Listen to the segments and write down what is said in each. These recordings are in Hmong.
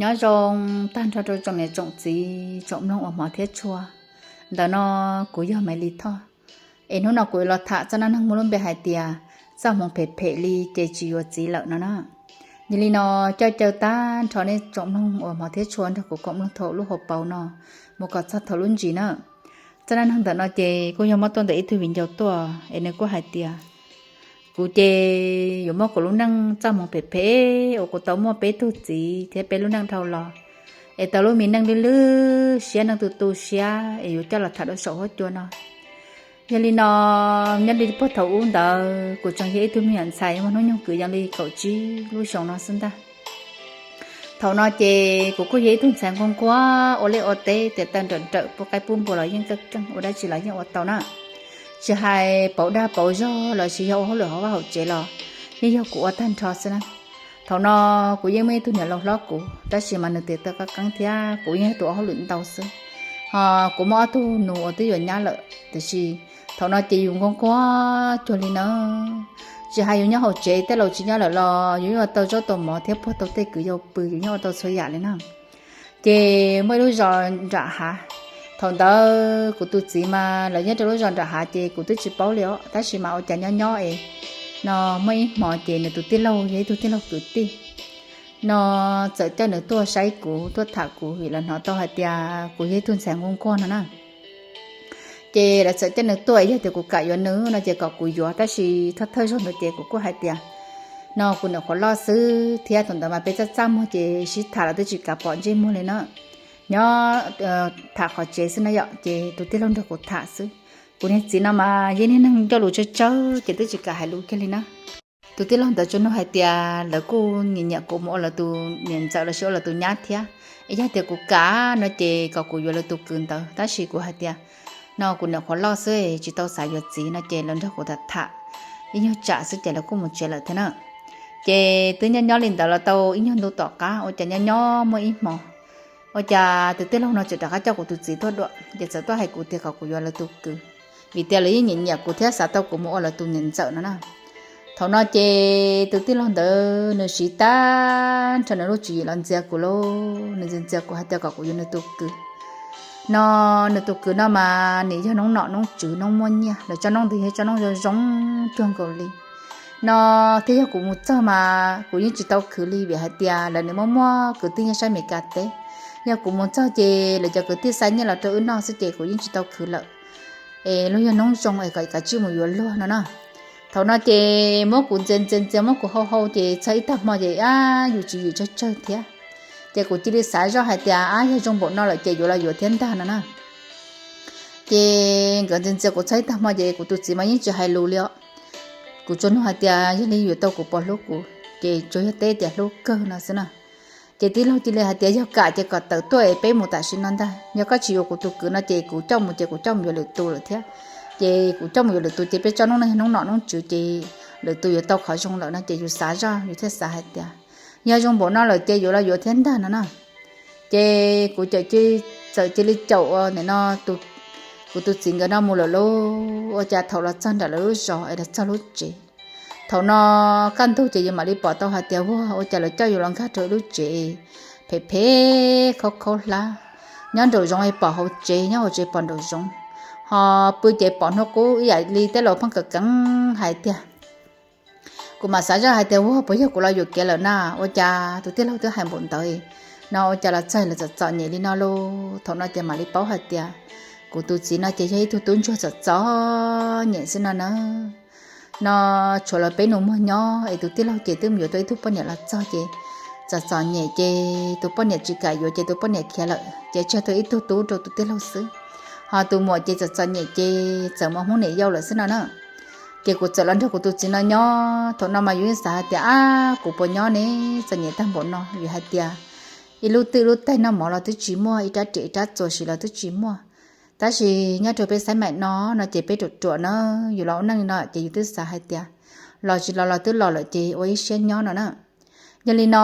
Nyob zoo tag nrho rau tsoom niam tsoom txiv tsoom mloog uas hmov thiab tshua. Ntawm no kuv yog Maiv Lis Thoj, es hnub no kuv los tham txoj dab neeg muaj lub npe hais tias txaj hmoov phem phem li ces tsis yuav txiv lawm no na. Yog li no, coj caw tag nrho nej tsoom mloog uas hmov thiab tshua nrog kuv koom mloog thaum lub hauv paus no mus kom txog thaum lub ntsis na. Txoj dab neeg ntawm no ces kuj yog muab tuaj ntawm ib tug viv ncaus tuaj es nws kuj hais tias, kuv ces yuav muab kuv lub neej txaj hmoov phem phem uas kuv tau muaj peb tug txiv thiab peb lub neej dhau los, es tau lub me neej lwj lwj siab, neej tu tu siab es yuav coj los tham rau saum huab cua no. Yog li no, nyob li puag thaum ub ntawd kuv tseem yog ib tug me nyuam ntxhais muaj hnub nyoog kwv yees li kaum tsib lub xyoos no xwb ntag. Thaum no ces kuv kuj yog ib tug ntxhais nquag nquag ua liaj ua teb, tes taw nrawm nrawm, pub qaib pub npua los yeej keej keej, ua dab tsi los yeej ua tau na. Tsis hais pauv dag pauv zog los sis yog ua hauj lwm hauv vaj hauv tsev los yeej yog kuv ua tag nrho xwb na. Thaum no kuv yeej muaj ib tug niam laus hlob kuv, tab sis mas nws tes taw qab qeeb thiab kuv yeej yog tus ua hauj lwm ntau xwb. Ho kuv muaj ob tug nus uas twb yuav nyab lawm, tiam sis thaum no ces yus nquag nquag cuag li na. Tsis hais yus nyob hauv tsev, tej laus tsis nyob lawm los yus yeej ua tau zaub tau mov thiab puag tau tej kwv yau pw, yus yeej ua tau txhua yam li na. Ces muaj ib lub zos nram hav, thaum ntawd kuv tus txiv mas lawv nyob rau lub zos nram hav ces kuv twb tsis paub li os, tab sis mas ua cas nyob nyob es no muaj ib hmo ces nws tus tij laug yog ib tug tij laug kwv tij no txawm coj nws tuaj saib kuv, tuaj tham kuv vim lawv hnov tau hais tias kuv yog ib tug ntxhais nquag nquag no na. Ces lawv txawm coj nws tuaj, yog tias kuv kam yuav nws no ces kom kuv yuav, tab sis thawj thawj zaug ntawd ces kuv kuj hais tias no kuv nyuam qhuav loj xwb thiab thaum ntawd mas peb txaj txaj muag ces sib tham los twb tsis kav pom ntsej muag li na. Nyob tham qhov tsev xwb na yom, ces tus tij laug nrog kuv tham xwb. Kuv niag txiv no mas yeej niag neeg ncauj lus tsawg tsawg ces twb tsis kam hais lus kiag li na. Tus tij laug ntawd tsuas nug hais tias lawv kuj nyiam nyiam kuv mus ua lawv tus niam ntxawm los sis ua lawv tus nyab thiab, es yog tias kuv kam no ces kom kuv yuav lawv tus kwv ntawd, tab sis kuv hais tias no kuv nyuam qhuav loj xwb tsis tau xav yuav txiv no ces lawv nrog kuv tham tham ib nyuag tsam xwb ces lawv kuj mus tsev lawm thiab na. Ces twb nyob nyob li ntawd los tau ib nyuag ntu tom qab, ua cas nyob nyob muaj ib hmo ua cas tus tij laug no tseem rov qab coj kuv tus txiv tuaj dua, ces txawm tuaj hais kuv tias kom kuv yuav lawv tus kwv, vim tias lawv yeej nyiam nyiam kuv thiab xav tau kuv mus ua lawv tus niam ntxawm no na. Thaum no ces tus tij laug ntawd nws siv tag nrho nws lub tswv yim los ntxias kuv lauj, nws ntxias ntxias kuv hais tias kom kuv yuav nws tus kwv. No nws tus kwv no mas nws yog noob nom noob tswv, noob muaj nyiaj, lawv tsob noob ntawd yog tsob noob zoo zoo cuag nkaus li. No thiab yog kuv mus txog mas kuv yeej tsis tau khwv li vim hais tias lawv nws muaj muaj kwv tij nyob sab Amelikas teb. Yog kuv mus txog ces lawv cov kwv tij xa nyiaj los rau wb noj xwb ces kuv yeej tsis tau khwv lawm. Es luag yog noob zoo es kom kav tsij mus yuav luag no na. Thaum no ces muab kuv ntxias ntxias ntxias muab kuv hau hau ces txog ib tag hmo ces ab yus tswv yim tsawg tsawg thiab. Ces kuv cia li xav zoj hais tias ab yog zoo npaum no lawm ces yuav los yuav thiab ntag no na. Ces nkawd ntxias ntxias kuv txog ib tag hmo ces kuv tus txiv mas yeej tsis hais lus li os. Kuv tsuas nug hais tias yog li yuav tau kuv puas hlub kuv, ces tsuas yog teb tias hlub kawg no xwb na. Ces tij laug cia li hais tias yog kam ces kom tawm tuaj es peb mus tam sim no ntag, yog koj tsis yuav kuv tus kwv no ces kuv coj mus ces kuv coj mus yuav lwm tus lawm thiab. Ces kuv coj mus yuav lwm tus ces peb tsob noob no yog noob nom noob tswv ces lwm tus yuav tau qhov zoo lawm no ces yus xav zoj yus thiaj xav hais tias yog zoo npaum no lawm ces yuav los yuav thiab ntag no na. Ces kuv txawm cia li caum ua nim no kuv tus txiv nkawd no mus lawm lauj. Ua cas thaum los txog nram lawv lub zos es los txog lub tsev, thaum no kaj ntug ces yus mam li pom tau hais tias ua ua cas lawv coj yus los nkag rau lub tsev phem phem khaub khaub hlab, nyob nraum zoov es pom hauv tsev, nyob hauv tsev pom nraum zoov, ho pw ces pom hnub qub ib yam li tej laus pheej kawm keev hais tiag. Kuv mam xav zoj hais tias ua puas yog kuv los yuam kev lawm na, ua cas tus tij laug twb hais npaum ntawd no, ua cas los txog lawv txom txom nyem li no lauj. Thaum no ces mam li paub hais tias kuv tus txiv no ces yog ib tug tub ntsuag txom txom nyem xwb no na. No tshuav lawv peb nus muag nyob es tus tij laug ces twb mus yuav tau ib tug poj niam los txog ces txom txom nyem ces tus poj niam tsis kam yuav ces tus poj niam khiav lawm ces tseg tau ib tug tub rau tus tij laug xwb. Ho tus muam ces txom txom nyem ces txawm mus hmoob niam yau lawm xwb no na. Ces kuv txawm los nrog kuv tus txiv no nyob, thaum no mas yus yeej xav hais tias ab kuv puas nyob ne, txom nyem tag npaum no, vim hais tias ib lub twj lub taig noj mov los twb tsis muaj, ib rab riam ib rab txuas siv los twb tsis muaj. Tab sis nyob rau peb xaib maim no, no ces peb ruam ruam na, yus los ua neej li no ces yus twb xav hais tias los tsis los los twb los lawm ces ua ib siab nyob no na. Yog li no,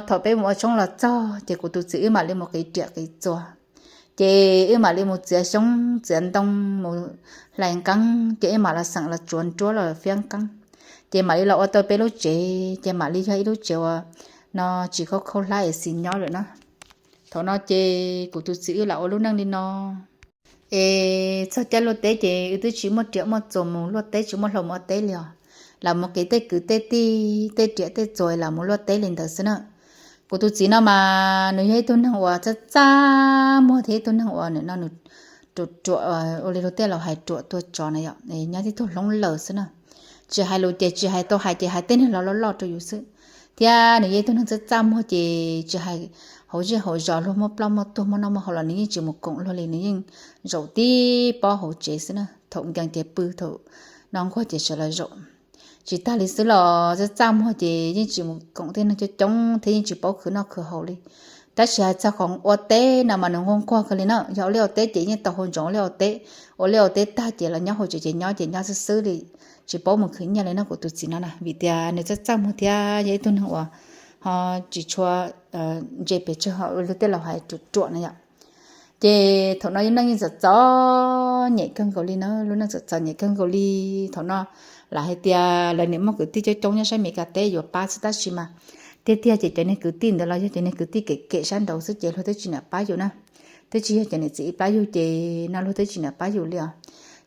thaum peb mus ua tshoob los txog ces kuv tus txiv wb mam li mus qiv riam qiv txuas, ces wb mam li mus txiav xyoob txiav ntoo, mus hlais nqeeb, ces wb mam los xeem los tsuav nruab los fiab nqeeb, ces mam li los ua tau peb lub tsev, ces mam li yog ib lub tsev uas no tsis khaub khaub hlab es xis nyob lawm na. Thaum no ces kuv tus txiv wb lam ua lub neej li no. Es txog caij luaj teb ces wb twb tsis muaj riam muaj txuas mus luaj teb, tsis muaj hlau mus ua teb li os. Lam mus kev tej kwv tej tij tej riam tej txuas lam mus luaj teb li ntawd xwb na. Kuv tus txiv no mas nws yog ib tug neeg uas txaj txaj muag thiab ib tug neeg uas nws no nws ruam ruam, ua li luag tej laus hais ruam tua tsov na yom, nyob tib tug hloob lawm xwb na. Tsis hais lus ces tsis hais, tau hais ces hais tej neeg los loj loj rau yus xwb. Thiab nws yog ib tug neeg txaj txaj muag ces tsis hais hauv zej hauv zos luag muaj ploj muaj tuag muaj noj muaj haus los nws yeej tsis mus koom luag li, nws yeej zaum tib pob hauv tsev xwb na. Thaum nkees ces pw, thaum no nquag ces sawv los zaum. Tsis tag li xwb los txaj txaj muag ces yeej tsis mus koom tej neeg coob coob thiab yeej tsis paub khwv noj khwv haus li. Tab sis hais txog qhov ua teb no mas nws nquag nquag kawg li na. Yog ua liaj ua teb ces yeej tau hau ntsoov ua liaj ua teb, ua liaj ua teb tag ces los nyob hauv tsev ces nyob ces nyob xwb xwb li, tsis paub mus khwv nyiaj li no kuv tus txiv no na. Vim tias nws txaj txaj muag thiab yog ib tug neeg uas ho tsis tshua ntse pes tsawg, ho ua li tej laus hais ruam ruam na yom. Ces thaum no lub neej yeej txom txom nyem kawg nkaus li na, lub neej txom txom nyem kawg nkaus li. Thaum no lam hais tias lawv niam muaj kwv tij coob coob nyob sab Meskas teb yuav pab xwb tab sis mas tiag tiag ces cov niag kwv tij ntawd los yog cov niag kwv tij kev kev sab nraud xwb ces luag twb tsis niam pab yus na. Twb tsis yog cov niam txiv ib plab yug ces no luag twb tsis niam pab yus li os.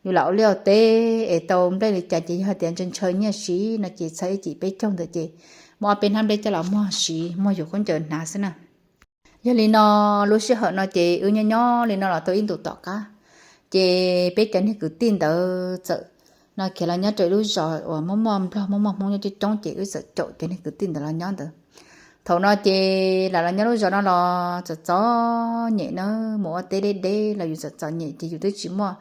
Yus lam ua liaj ua teb es tau nplej li cas ces yog hais tias ntshaw ntshaw nyiaj siv no ces txog ib cim peb caug ntawd ces muaj ob peb hnab nplej coj los muag siv muag yuav khaub ncaws hnav xwb na. Yog li no, lub sij hawm no ces wb nyob nyob li no los tau ib ntus tom qab, ces peb cov niag kwv tij ntawd txawm no khiav los nyob rau lub zos uas muaj muaj nplog muaj muaj hmoob nyob coob coob ces wb txawm caum cov niag kwv tij ntawd los nyob ntawd. Thaum no ces lam los nyob lub zos no los txom txom nyem na, mus ua teb deb deb los yus txom txom nyem ces yus twb tsis muaj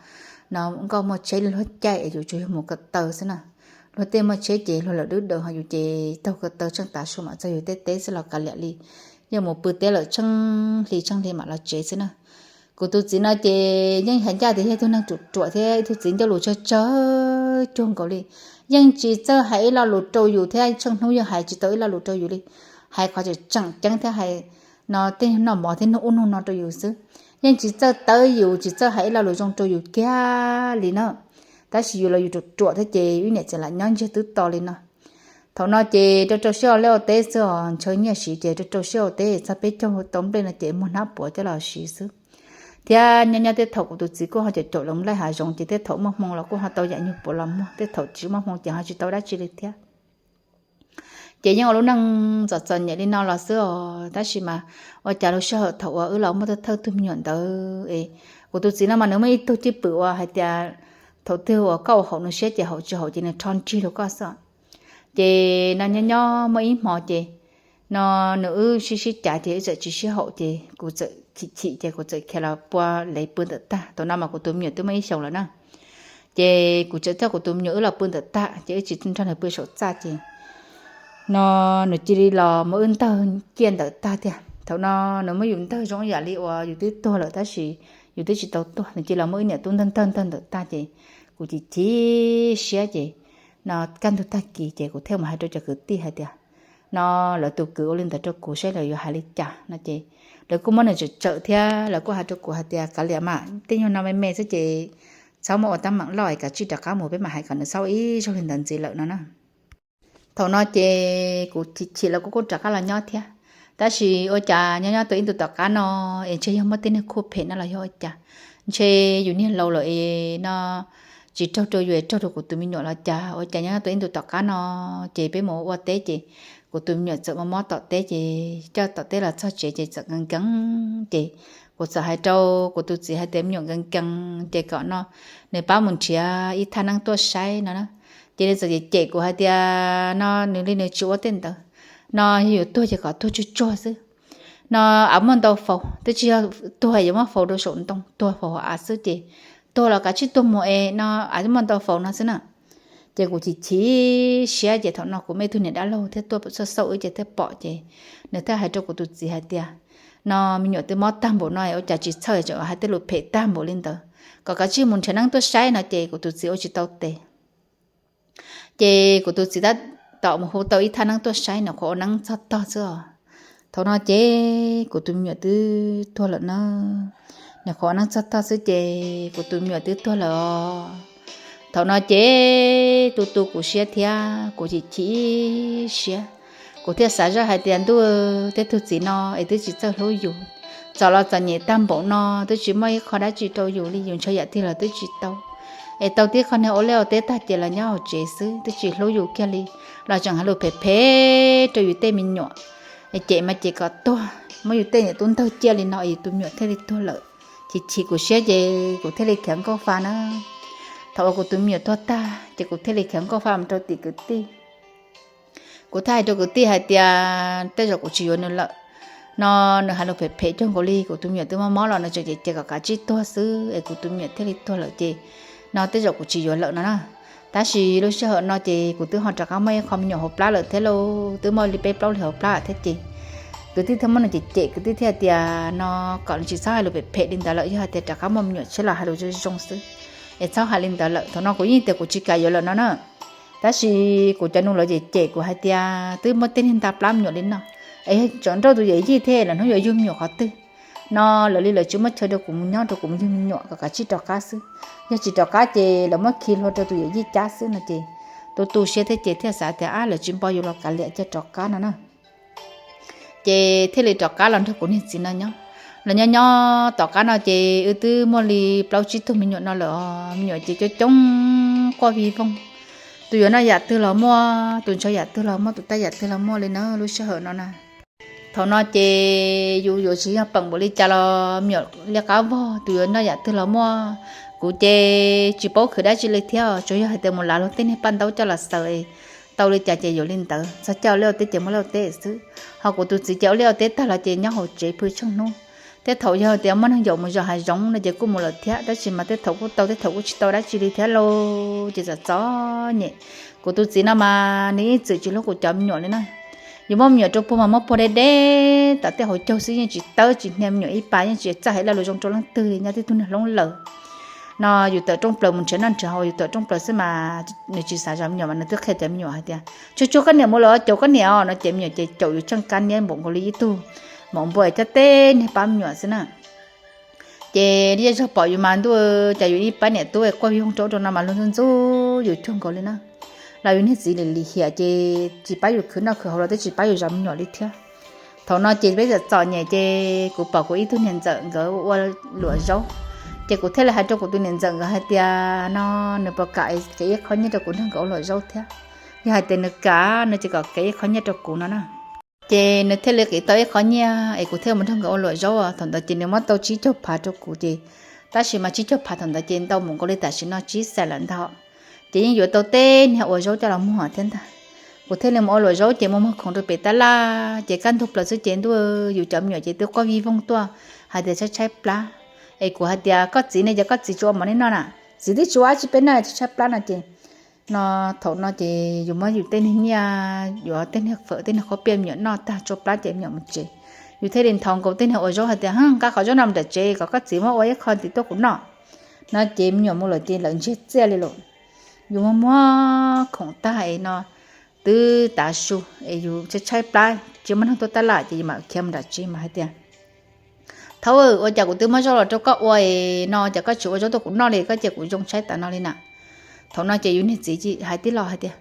no nkauj muaj tsheb li luag caij es yus tsuas yog mus ko taw xwb na. Luag tej muaj tsheb ces luag lawm dub daws ho yus ces taug ko taw tsheej tav su mam txog yus tej teb xwb los kav liam li, yeej mus pw teb lawm tsheej hli tsheej hli mam los tsev xwb na. Kuv tus txiv no ces yeej hais ncaj tias yog ib tug neeg ruam ruam thiab ib tug txiv ncauj lus tsawg tsawg cuag nkaus li, yeej tsis txawj hais ib lo lus rau yus thiab tsheej hnub yeej hais tsis tau ib lo lus rau yus li. Hais qhov tseem tseem ceeb thiab hais no tej noj mov thiab nug ub nug no rau yus xwb, yeej tsis txawj tawb yus tsis txawj hais ib lo lus zoo rau yus kiag li na. Tab sis yus los yus ruam ruam thiab ces wb niam txiv lam nyob ntsiag twb to li no. Thaum no ces rau rau siab ua liaj ua teb xwb os, ntshaw nyiaj siv ces rau rau siab ua teb txog peb caug tau nplej no ces muag hnab puav coj los siv xwb. Thiab nyob nyob tej thaum kuv tus txiv kuj ho caum caum los nplej hav zoov ces tej thaum muaj hmoo los kuj ho tau yam nyuag puav los muag, tej thaum tsis muaj hmoo ces ho tsis tau dab tsi li thiab. Ces yeej ua lub neej txom txom nyem li no los xwb os, tab sis mas ua cas lub sij hawm thaum uas wb los muaj thawj thawj tug me nyuam ntawd es kuv tus txiv no mas nws muaj ib tug cwj pwm uas hais tias thaum twg uas koj ua haum nws siab ces haum, tsis haum ces nws rho nrig rau koj xwb. Ces no nyob nyob muaj ib hmo ces no nws wb sib sib cav ces wb txawm tsis sib haum ces kuv txawm chim chim ces kuv txawm khiav los pua lev pw ntawm tag. Thaum no mas kuv tus me nyuam twb muaj ib xyoos lawm na. Ces kuv txawm coj kuv tus me nyuam wb los pw ntawm tag ces wb tsis nrog nws pw saum txaj ces no nws cia li los muab wb ntawg ciaj ntawm tag tiag. Thaum no nws muab yus ntawg zoo yam li uas yus twb tuag lawm tab sis yus twb tsis tau tuag, nws cia li los muab wb niam tub ntawg ntawg ntawg ntawm tag ces kuv chim chim siab ces no kaj ntug tag kis ces kuv thiaj mus hais rau cov kwv tij hais tias no lawv tus kwv ua li ntawd rau kuv saib lawv yuav hais li cas no ces lawv kuj muab nws tsawm tsawm thiab lawv kuj hais rau kuv hais tias kav liam mas tej nyuag no me me xwb ces txhob muab ua teeb meem loj es kav tsij rov qab mus peb mam hais kom nws txhob ib zaug li ntawd ntxiv lawm no na. Thaum no ces kuv chim chim lawv kuj kuj rov qab los nyob thiab. Tab sis ua cas nyob nyob tau ib ntus tom qab no es ntshe yog muaj tej neeg khuj phem no los yog ua cas, ntshe yus niag laus lawm es no tsis raug rau yus es raug rau kuv tus me nyuam los cas, ua cas nyob nyob tau ib ntus tom qab no ces peb mus ua teb ces kuv tus me nyuam txawm mob mob tom teb ces coj tom teb los txog tsev ces txawm nkees nkees ces kuv txawm hais rau kuv tus txiv hais tias me nyuam nkees nkees ces kom no nws pab mus nrhiav ib thaj neeb tuaj saib no na. Ces nws txawm cem cem kuv hais tias no nws li nws tsis ua tej ntawd, no yog yuav tuag ces kom tuag tsuag tsuag xwb. No av muaj ntau faus, twb tsis yog tuag yuav muab faus rau saum ntoo, tuag faus hauv av xwb ces tuag los kav tsij tuag mus es no av muaj ntau faus no xwb na. Ces kuv chim chim siab ces thaum no kuv muaj ib tug niam dab laug thiab tuaj xauj xauj wb ces thiaj pom ces nws thiaj hais rau kuv tus txiv hais tias no me nyuam twb mob tag npaum no ua cas tsis txhawj, hais tej lus phem tag npaum li ntawd, kom kav tsij mus nrhiav neeb tuaj saib no ces kuv tus txiv ua tsis tau tes. Ces kuv tus txiv tab tom mus hu tau ib thaj neeb tuaj saib, nws qhuav ua neeb txog tog xwb os. Thaum no ces kuv tus me nyuam twb tuag lawm na, nws qhuav ua neeb txog tog xwb ces kuv tus me nyuam twb tuag lawm os. Thaum no ces tu tu kuv siab thiab kuv chim chim siab. Kuv thiaj xav zoj hais tias ntuj, tej tug txiv no es twb tsis txawj hlub yus, txom los txom nyem tag npaum no twb tsis muaj ib qho dab tsi rau yus li, yus ntshaw yam twg los twb tsis tau. Es tau tib qho niag ua liaj ua teb tag ces los nyob hauv tsev xwb, twb tsis hlub yus kiag li, los tseem hais lus phem phem rau yus tej me nyuam. Cem mas cem kom tuag, muab yus tej niam tub ntawg cia li no es yus tus me nyuam thiaj li tuag lawm. Chim chim kuv siab ces kuv thiaj li khiav nkauj fa na. Thaum uas kuv tus me nyuam tuag tag ces kuv thiaj li khiav nkauj fa mus rau tim kwv tij. Kuv thiaj hais rau kwv tij hais tias tej zaum kuv tsis yuav nws lawm no, nws hais lus phem phem cuag nkaus li, kuv tus me nyuam twb mob mob los nws tseem cem cem kom kav tsij tuag xwb es kuv tus me nyuam thiaj li tuag lawm ces no tej zaum kuv tsis yuav lawm no na. Tab sis lub sij hawm no ces kuv twb ho rov qab muaj ib qho me nyuam hauv plab lawm thiab lauj, twb muaj li peb plaub hlis hauv plab lawm thiab ces kwv tij thiaj muab nws cem cem, kwv tij thiaj tias no kom nws tsis txhob hais lus phem phem li ntawd lawm, yog hais tias rov qab muaj me nyuam tshiab los hais lus zoo zoo xwb, es txhob hais li ntawd lawm. Thaum no kuv yeej tias kuv tsis kam yuav lawm no na. Tab sis kuv cov nus lawv cem cem kuv hais tias twb muaj tej niag nta plab me nyuam li no, es tseem nrauj tus yawm yij thiab lawv hnub yuav yug me nyuam qhov twg no, lawv li lawv tsis muaj chaw rau kuv mus nyob, rau kuv mus yug me nyuam kom kav tsij rov qab xwb. Yog tsis rov qab ces lawv muab khi hlua rau tus yawm yij cab xwb no ces tu tu siab thiab ces thiaj xav tias ab lawv tsis npo yus los kav liam cia rov qab no na. Ces thiaj li rov qab los nrog kuv niag txiv no nyob. Los nyob nyob tom qab no ces wb twb muaj li plaub tsib tug me nyuam no lawm os, me nyuam ces coob coob quaj vij voog. Tus yuav noj yam twg los muaj, tus ntshaw yam twg los muaj, tus tab yam twg los muaj li na lub sij hawm no na. Thaum no ces yus yuav tsis yog peem npaum li cas los me nyuam liab qab vog, tus yuav noj yam twg los muaj. Kuv ces tsis paub khwv dab tsi li thiab, tsuas yog hais tias mus lav luag tej niag paj ntaub coj los xaws, tau li cas ces yuav li ntawd, txog caij ua liaj ua teb ces muaj liaj ua teb xwb. Ho kuv tus txiv ces ua liaj ua teb tag los ces nyob hauv tsev pw tsheej hnub. Thiab thaum yog tias muaj neeg yaum mus zom hav zoov no ces kuj mus lawm thiab, tab sis mas tej thaum kuj tau tej thaum kuj tsis tau dab tsi li thiab lauj, ces txom txom nyem. Kuv tus txiv no mas nws yeej txwm tsis hlub kuv cov me nyuam li na. Yus muab me nyuam rau puag mas muab puag deb deb tom tej hauv caug xwb, yeej tsis tawb tsis hnia me nyuam ib pas, yeej tsis txawj hais lus zoo rau leej twg li, nyob tib tug niag hloob lawm. No yus tawm rooj plaws mus nrhiav noj nrhiav haus, yus tawm rooj plaws xwb mas nws tsis xav zov me nyuam mas nws twb qhia cov me nyuam hais tias tsuag tsuag koj niam mus lawm, caum koj niam os no ces me nyuam ces caum yus tsheej kab niab npaum nkaus li ib tug maum npua coj teb niag pab me nyuam xwb na. Ces zej zog pom yus mas ntuj, cas yus ib pab niam tub quaj vij voog rau rau no mas luag ntxub ntxub yus cuag nkaus li na. Los yus niag txiv lim lim hiam ces tsis pab yus khwv noj khwv haus los twb tsis pab yus zov me nyuam li thiab. Thaum no ces peb txom txom nyem ces kuv pom kuv ib tug niam ntxawm nkawd ua luam zaub, ces kuv thiaj li hais rau kuv tus niam ntxawm nkawd hais tias no nws puas kam kev ib qho nyiaj rau kuv nrog nkawd ua luam zaub thiab. Yog hais tias nws kam no ces kom kev ib qho nyiaj rau kuv no na. Ces nws thiaj li qiv tau ib qho nyiaj es kuv thiaj mus nrog nkawd ua luam zaub. Thaum ntawd ces nws muab tau tsib caug phav rau kuv ces, tab sis mas tsib caug phav thaum ntawd ces ntau mus nkaus li tam sim no tsib xees lawm ntag. Ces yeej yuav tau tej niag ua zaub coj los muag thiab ntag. Kuv thiaj li mus ua luam zaub ces mus muag khoom rau pem tab laj ces kaj ntug plaws xwb ces ntuj, yus cov me nyuam ces twb quaj vij voog tuaj hais tias tshaib tshaib plab. Es kuv hais tias koj txiv ne, ces koj txiv tsis ua mov nej noj na? Txiv twb tsis ua dab tsi peb noj, tshaib tshaib plab no ces no thaum no ces yus muab yus tej niag nyiaj, yuav tej niag fawm tej niag qhob piaj me nyuam noj tag tsua plab ces me nyuam mus tsev. Yus thiaj li nthos nkaus tej niag ua zaub hais tias nqa qhov zaub no mus nram tsev kom koj txiv muab ua ib qho ntim tuaj kuv noj. No ces me nyuam mus lawm ces lawv ntsiag txiaj li lawm. Yus muab muab khoom tag es no twb tav su es yus tshaib tshaib plab tsis muaj neeg tuaj tab laj ces yus mam khiav mus nram tsev mas hais tias thaub, ua cas kuv twb muab zaub los rau koj ua es no cas koj tsis ua zaub tuaj kuv noj li, koj cia kuv zoo tshaib tas no li na. Thaum no ces yus niag txiv hais tib lo hais tias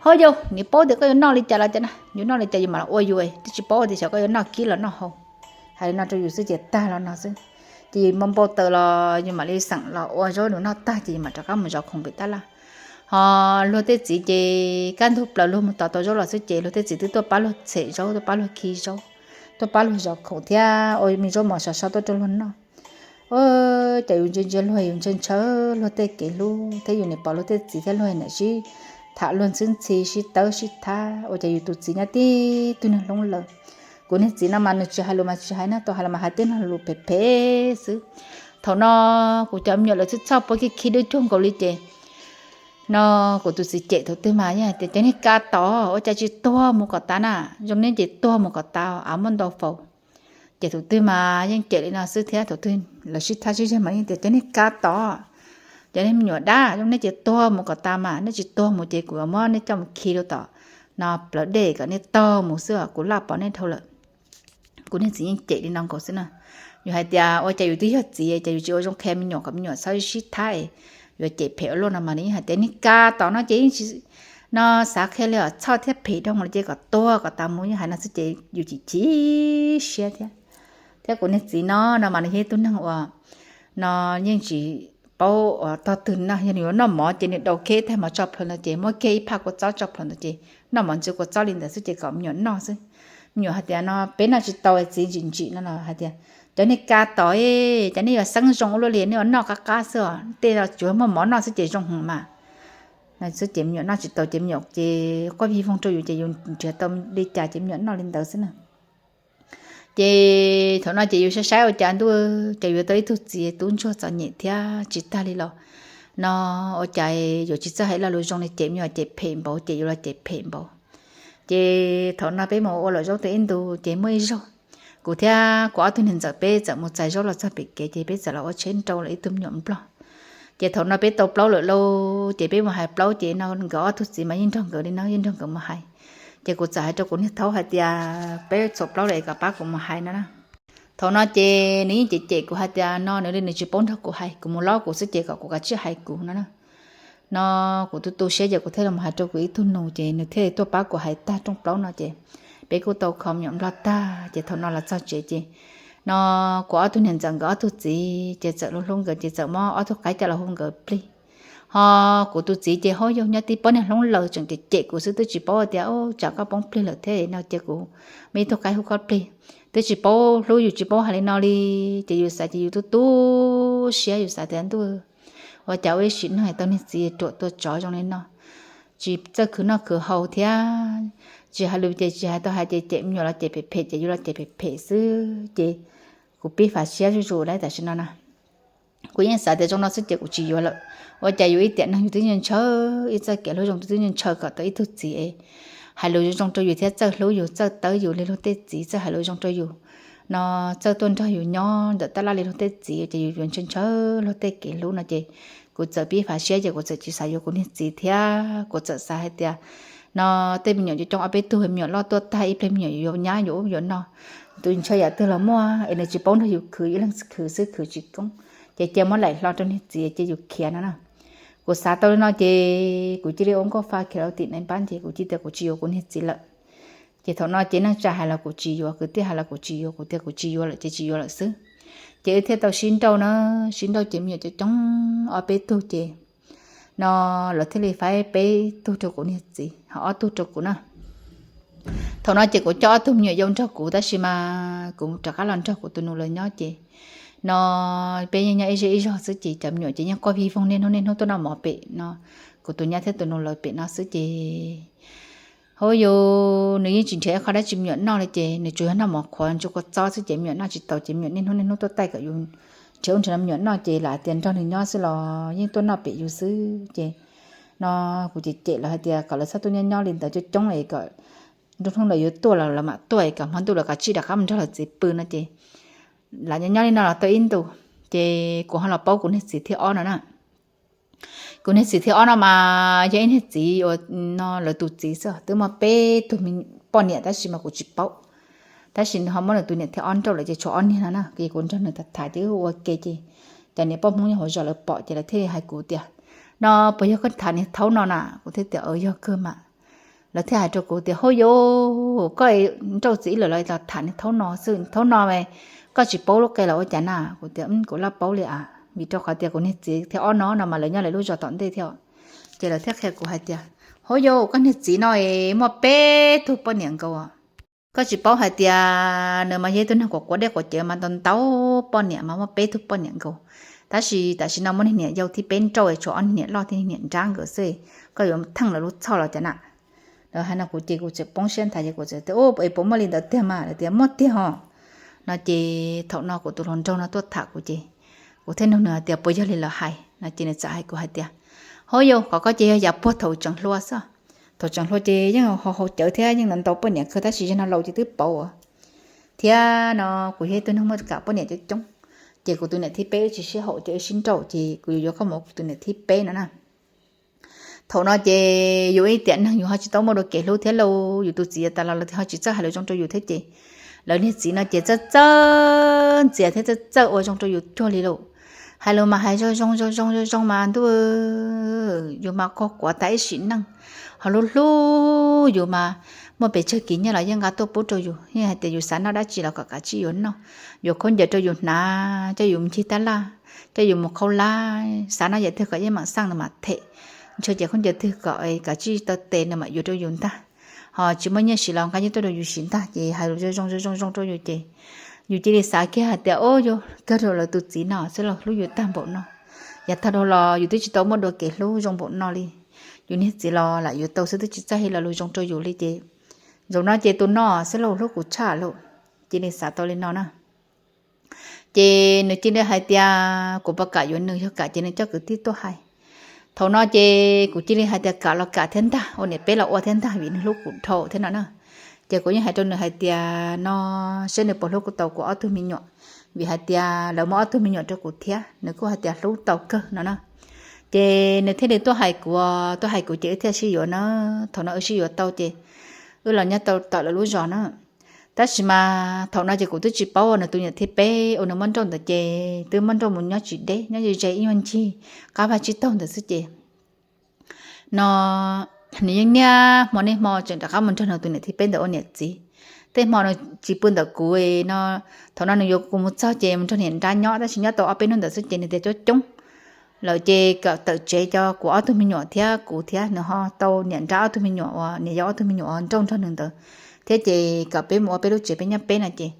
ho yau, nws paub tias koj yuav noj li cas los cas na, yuav noj li cas yus mam los ua yus, twb tsis paub tias xyov koj yuav noj kib los noj hau. Hais li no rau yus xwb ces tag los no xwb. Ces yus npau npau taws los yus mam li xeem los ua zaub nws noj tag ces yus mam rov qab mus zov khoom pem tab laj. Ho luag tej txiv ces kaj ntug plaws luag mus tos tau zaub los xwb ces luag tej txiv twb tuaj pab luag tshem zaub, tuaj pab luag khi zaub, tuaj pab luag zov khoom thiab ua me zaub mov sov so tuaj rau luag noj. Ces yus ntsia ntsia luag, yus ntshaw ntshaw luag tej kev hlub thiab yus nim pom luag tej txiv thiab luag niam sib tham luag ntxhwb ntxhi sib tawb sib thab, ua cas yus tus txiv nyob tib tug niag hloob lawm. Kuv niag txiv no mas nws tsis hais lus mas tsis hais na, tau hais los mas hais tej niag lus phem phem xwb. Thaum no kuv cov me nyuam lawv txhij txhoj puab khib khib dub cuag nkaus li ces no kuv tus txiv cem thaum twg mas yeej hais tias cov niag kav tom, ua cas tsis tuag mus kom tas na, zoo neb ces tuag mus kom tas, av muaj ntau faus. Ces thaum twg mas yeej cem li no xwb thiab, thaum twg lawv sib thab sib zeg mas yeej tias cov niag kav tom, cov niag me nyuam dab, zoo neb ces tuag mus kom tas mas, neb tsis tuag mus ces kuv muab neb coj mus khi rau tom no plawv dej kom neb taug mus xwb, kuv laj pom neb dhau lawm. Kuv niag txiv yeej cem li no nkaus xwb na. Yus hais tias ua cas yus twb yog txiv ces yus tsis ua zoo qhia me nyuam kom me nyuam txhob sib thab, yuav cem phem ua luaj no mas nws yeej hais tias niag kav tom no ces yeej tsis no xav qhia li os, txhoj thiab phem dhau los ces kom tuag kom tas mus, yeej hais no xwb ces yus chim chim siab thiab. Thiab kuv niag txiv no, no mas nws yog ib tug neeg uas no yeej tsis paub uas tog twg no, yog nws yuav noj mov ces nws daus kiag ib tag mov tso plhuav ntawd ces muab kiag ib phaj kua txob tso plhuav ntawd ces noj mov ntxuav kua txob li ntawd xwb ces kom me nyuam noj xwb. Me nyuam hais tias no peb noj tsis tau, txiv ntsim ntsim no los hais tias cov niag ka tom, cov nej yuav xeeb zoo ua luaj li, nej yuav noj qab qab xwb os, tej los tsuav muaj mov noj xwb ces zoo heev mas. Xwb ces me nyuam noj tsis tau ces me nyuam ces quaj vij voog rau yus ces yus nrhiav tau li cas ces me nyuam noj li ntawd xwb na. Ces thaum no ces yus saib saib ua cas ntuj, ces yuav tau ib tug txiv tub ntsuag txom nyem thiab tsis tag li los no ua cas yuav tsis txawj hais lo lus zoo li ces me nyuam ces phem npaum ces yus los ces phem npaum. Ces thaum no peb mus ua luam zaub tau ib ntus ces muaj ib zaug kuv thiab kuv ob tug niam ntxawm peb txawm mus txais zaub los txog pem kev ces peb txawm los ua tsheb nrau lawm ib tug me nyuam nplog. Ces thaum no peb tau plaub lawm lauj, ces peb mus hais plaub ces no nkawd ob tug txiv mas yeej nrog nkawd li no, yeej nrog nkawd mus hais. Ces kuv txawm hais rau kuv niag thaub hais tias peb txhuam plaub lawm es kom pab kuv mus hais no na. Thaum no ces nws yeej cem cem kuv hais tias no nws li nws tsis paub nrog kuv hais, kuv mus lob kuv xwb ces kom kuv kav tsij hais kuv no na. No kuv tu tu siab ces kuv thiaj li mus hais rau kuv ib tug nus ces nws thiaj li tuaj pab kuv hais tag rooj plaub no ces peb kuj tau kho me nyuam nplog tag ces thaum no los txog tsev ces no kuv ob tug niam ntxawm nkawd ob tug txiv ces txawm hlub hlub nkawd ces txawm muab ob tug qaib coj los hu nkawd plig. Ho kuv tus txiv ces hauj yog nyob tib pab niag hloob laws tseem cem cem kuv xwb twb tsis paub tias tsam koj poob plig lawm thiab no ces kuv muaj ib tug qaib hu koj plig. Twb tsis paub hlub yus tsis paub hais li no li, ces yus xav ces yus tu tu siab yus xav tias ntuj, ua cas ua ib sim neej tau niag txiv ruam tua tsov zoo li no, tsis txawj khwv noj khwv haus thiab, tsis hais lus ces tsis hais tau hais ces cem me nyuam los cem phem phem ces yus los cem phem phem xwb ces kuv pib fav siab zuj zus lawm tam sim no na. Kuv yeej xav tias zoo no xwb ces kuv tsis yuav lawm. Ua cas yus ib tiam neeg yus twb ntshaw, ib txoj kev hlub zoo twb ntshaw kom tau ib tug txiv es hais lus zoo zoo rau yus thiab txawj hlub yus txawj tawb yus li luag tej txiv txawj hais lus zoo rau yus no, txawj tuaj nrog yus nyob ntawm tab laj li luag tej txiv ces yus yuav ntshaw ntshaw luag tej kev hlub no ces kuv txawm pib fav siab ces kuv txawm tsis xav yuav kuv niag txiv thiab kuv txawm xav hais tias no tej me nyuam coob coob ob peb tug me nyuam loj tuaj tag ib pliag me nyuam yuav nyab yuav ub yuav no, tus ntshaw yam twg los muaj es nws tsis paub nrog yus khwv, ib leeg khwv xwb khwv tsis koob, ces cia muab laim hlo rau niag txiv cia yus khiav no na. Kuv xav tau li no ces kuv cia li ua nkauj fa khiav rau tim nais npab ces kuv cia tias kuv tsis yuav kuv niag txiv lawm. Ces thaum no ces neej tsa hais los kuv tsis yuav, kwv tij hais los kuv tsis yuav, kuv tias kuv tsis yuav lawm ces tsis yuav lawm xwb. Ces wb thiaj tau sib nrauj na, sib nrauj ces me nyuam coob coob ob peb tug ces no lawv thiaj li faib peb tug rau kuv niag txiv ho ob tug rau kuv na. Thaum no ces kuv coj ob tug me nyuam yau nrog kuv tab sis mas kuv rov qab los nrog kuv tus nus lawv nyob ces no peb yeej nyob ib zej ib zog xwb ces cov me nyuam ces yeej quaj vij voog niaj hnub niaj hnub tuaj noj mov pem no, kuv tus nyab thiab tus nus lawv pem no xwb ces hauj yus nws yeej tsis nrhiav ib qho dab tsi me nyuam noj li ces nws tsuas yog noj mov qhuav ntsuav kua txob xwb ces me nyuam noj tsis tau ces me nyuam niaj hnub niaj hnub tuaj taij kom yus nrhiav ub nrhiav no me nyuam noj ces lam tias nrog nws nyob xwb los yeej tuaj noj pem yus xwb ces no kuv cem cem lawv hais tias kom lawv txhob tuaj nyob nyob li ntawd coob coob es kom nruab hnub lawv yuav tuaj los lawv mam tuaj es kom hmo ntuj lawv kav tsij rov qab mus nrog lawv txiv pw no ces lam nyob nyob li no los tau ib ntus ces kuv ho los paub kuv niag txiv thib ob no na. Kuv niag txiv thib ob no mas yog ib niag txiv uas no lawv tus txiv xwb twb muaj peb tug poj niam tab sis mas kuv tsis paub. Tab sis nws ho muab nws tus niam thib ob nrauj lawm ces tshuav ob niag no na ces kuv nrog nws tham tham ces wb ua ke ces cov niam poj Hmoob nyob hauv zos lawv pom ces lawv thiaj li hais kuv tias no puas yog koj tham niag thaub no na, kuv thiaj tias yog kawg mas. Lawv thiaj hais rau kuv tias hauj yus koj nrauj txiv ib lawm los los tham niag thaub no xwb, thaub no koj tsis paub lub qe los ua cas na, kuv tias kuv laj paub li as vim rau qhov tias kuv niag txiv thib ob no no mas lawv nyob lawv lub zos tom ntej thiab. Ces lawv thiaj qhia kuv hais tias hauj yus koj niag txiv no es muaj peb tug poj niam nkaus, koj tsis paub hais tias nws mas yog ib tug neeg quav quav dej quav cawv mas ntau ntau poj niam mas muaj peb tug poj niam nkaus, tab sis tam sim no muab niag niam yau thib peb nrauj tshuav ob niag niam loj thiab niam nrab nkawd xwb, koj yuav theej lawv lub txhoj los cas na. Lawv hais no kuv ces kuv txawm poob siab nthav ces kuv txawm tias u es puas muaj li ntawd tiag mas, lawv tias muaj tiag hos no ces thaum no kuv tus hluas nraug no tuaj tham kuv ces kuv thiaj nug nws hais tias puas yog li lawv hais no ces nws txawm hais kuv hais tias hauj yus qhov koj ces yog yav puag thaum tseem hluas xwb, thaum tseem hluas ces yeej haus haus cawv thiab yeej ntau ntau poj niam kawg tab sis yog no laus ces twb pauv thiab no kuv yog ib tug neeg muaj kam poj niam coob coob ces kuv tus niam thib peb wb tsis sib haum ces wb sib nrauj ces kuv yuav yuav koj mus ua kuv tus niam thib peb no na. Thaum no ces yus ib tiam neeg yus ho tsis tau muaj dua kev hlub thiab lauj, yus tus txiv tas los lawv ho tsis txawj hais lus zoo rau yus thiab ces lawv niag txiv no ces txawj txawj ntxias thiab txawj txawj ua zoo rau yus cuag li lauj. Hais lus mas hais zoo zoo zoo zoo zoo mas ntuj, yus mas quaj quav tas ib sim neej, ho hlub hlub yus mas muaj pes tsawg kis nyiaj los yeej nqa tuaj pub rau yus, yeej hais tias yus xav noj dab tsi los kom kav tsij yuav noj, yuav khaub ncaws rau yus hnav, coj yus mus ncig tab laj, coj yus mus qhau lab, xav noj yam twg kom yeej mam xaj nws mam them, ntshaw ces khaub ncaws twg kom kav tsij tau tes nws mam yuav rau yus ntag. Ho tsis muaj nyiaj siv los nqa nyiaj tuaj rau yus siv ntag. Ces hais lus zoo zoo zoo zoo rau yus ces yus cia li xav kiag hais tias, o, yog kawg rau lawv tus txiv no xwb los hlub yus tag npaum no. Yav tag dhau los yus twb tsis tau muaj dua kev hlub zoo npaum no li. Yus niag txiv los lam yuav tau xwb twb tsis txawj hais lo lus zoo rau yus li ces zaum no ces tus no xwb los hlub kuv tshaj lawm. Cia li xav tau li no na. Ces nws cia li hais tias, kuv puas kam yuav nws, yog kam ces nws coj kwv tij tuaj hais. Thaum no ces kuv cia li hais tias kam los kam thiab ntag, ua niam peb los ua thiab ntag vim nws hlub kuv dhau thiab no na. Ces kuv yeej hais rau nws hais tias no, saib nws puas hlub kuv tau kuv ob tug me nyuam, vim hais tias lawv muab ob tug me nyuam rau kuv thiab, nws kuj hais tias hlub tau kawg no na. Ces nws thiaj li tuaj hais kuv, tuaj hais kuv ces wb thiaj sib yuav na. Thaum no wb sib yuav tau ces wb los nyob tau tom lawv lub zos na. Tab sis mas thaum no ces kuv twb tsis paub uas nws tus niam thib peb uas nws muab nrauj ntawd ces twb muab nrauj mus nyob tsis deb, nyob ze ze ib nyuag ncig qab vaj tsib taug ntawd xwb ces no nws yeej niaj hmo niaj hmo tseem rov qab mus nrog nws tus niam thib peb ntawd ua niam txiv. Tej hmo nws tsis pw ntawm kuv no, thaum no nws yuav kuv mus txog ces mus nrog niam nrab nyob, tab sis nyob tau ob peb hnub ntawd xwb ces nws tias coob coob lawm ces kom tawm tsev coj kuv ob tug me nyuam thiab kuv thiab, nws ho tau niam nrab ob tug me nyuam uas niam yau ob tug me nyuam uas nrauj nrog nws ntawd thiab ces kom peb mus ua peb lub tsev peb nyob peb no ces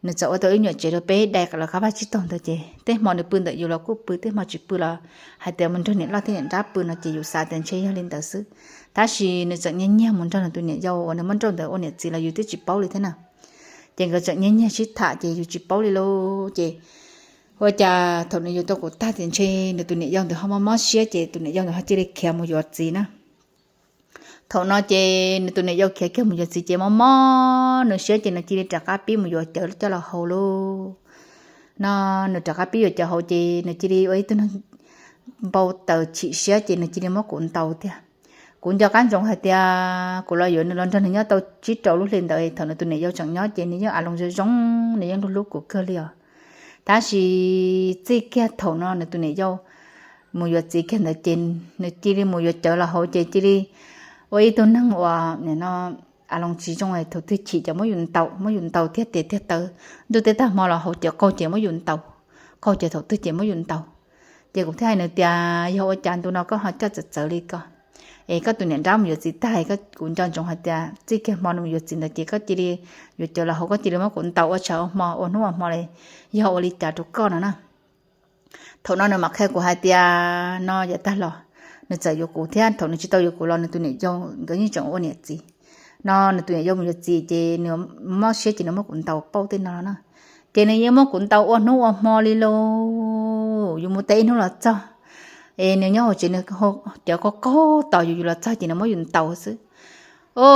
nws txawm ua tau ib nyuam tsev rau peb dai los qab vaj tsib taug ntawd ces tej hmo nws pw ntawm yus los kuj pw, tej hmo tsis pw los hais tias mus nrog niam loj thiab niam nrab pw no ces yus xav tias ntshe yog li ntawd xwb. Tab sis nws txawm nyiag nyiag mus nrog nws tus niam yau uas nws muab nrauj ntawd ua niam txiv los yus twb tsis paub li thiab na. Ces nkawd txawm nyiag nyiag sib tham ces yus tsis paub li lauj. Ces ua cas thaum nws yuav tau kuv tag ces ntshe nws tus niam yau ntawd ho mob mob siab ces tus niam yau ntawd ho cia li khiav mus yuav txiv na. Thaum no ces nws tus niam yau khiav kiag mus yuav txiv ces mob mob nws siab ces nws cia li rov qab pib mus yuav cawv coj los haus lauj. No nws rov qab pib yuav cawv haus ces nws cia li ua ib tug neeg npau taws chim siab ces nws cia li muab kuv ntaus tiag. Kuv nco qab ntsoov hais tias kuv los yuav nws los nrog nws nyob tau tsib rau lub hli ntawd, thaum nws tus niam yau tseem nyob ces nws yeej a loos zoo zoo, nws yeej hlub hlub kuv kawg li os. Tab sis txij kiag thaum no nws tus niam yau mus yuav txiv kiag ntawd ces nws cia li mus yuav cawv los haus ces cia li ua ib tug neeg uas nim no a loos tsis zoo, thaum twg chim ces muab yus ntaus, muab yus ntaus tiag tes tiag taw. Ntuj teb tag hmo los haus ces qaug ces muab yus ntaus, qaug ces thaum twg ces muab yus ntaus. Ces kuv thiaj hais nws tias yog ua cas ntu no koj ho coj txawv txawv li ko, es koj tus niam nrab mus yuav txiv tag, kuv nco ntsoov hais tias txij kiag hmo nws mus yuav txiv ntawd ces koj cia li yuav cawv los haus, koj cia li muab kuv ntaus ua tshav ua hmo ua hnub ua hmo li, yog ua li cas rau koj no na. Thaum no nws mam qhia kuv hais tias no yav tag los nws txawm yuav kuv thiab, thaum nws tsis tau yuav kuv los nws tus niam yau nkawd yeej tseem ua niam txiv. No nws tus niam yau mus yuav txiv ces nws mob siab ces nws muab kuv ntaus pauj tej no no na. Ces nws yeej muab kuv ntaus ua hnub ua hmo li lauj. Yus mus teb ib hnub los txog, es nws nyob hauv tsev nws cov qaug qaug tos yus, yus los txog ces nws muab yus ntaus xwb. O,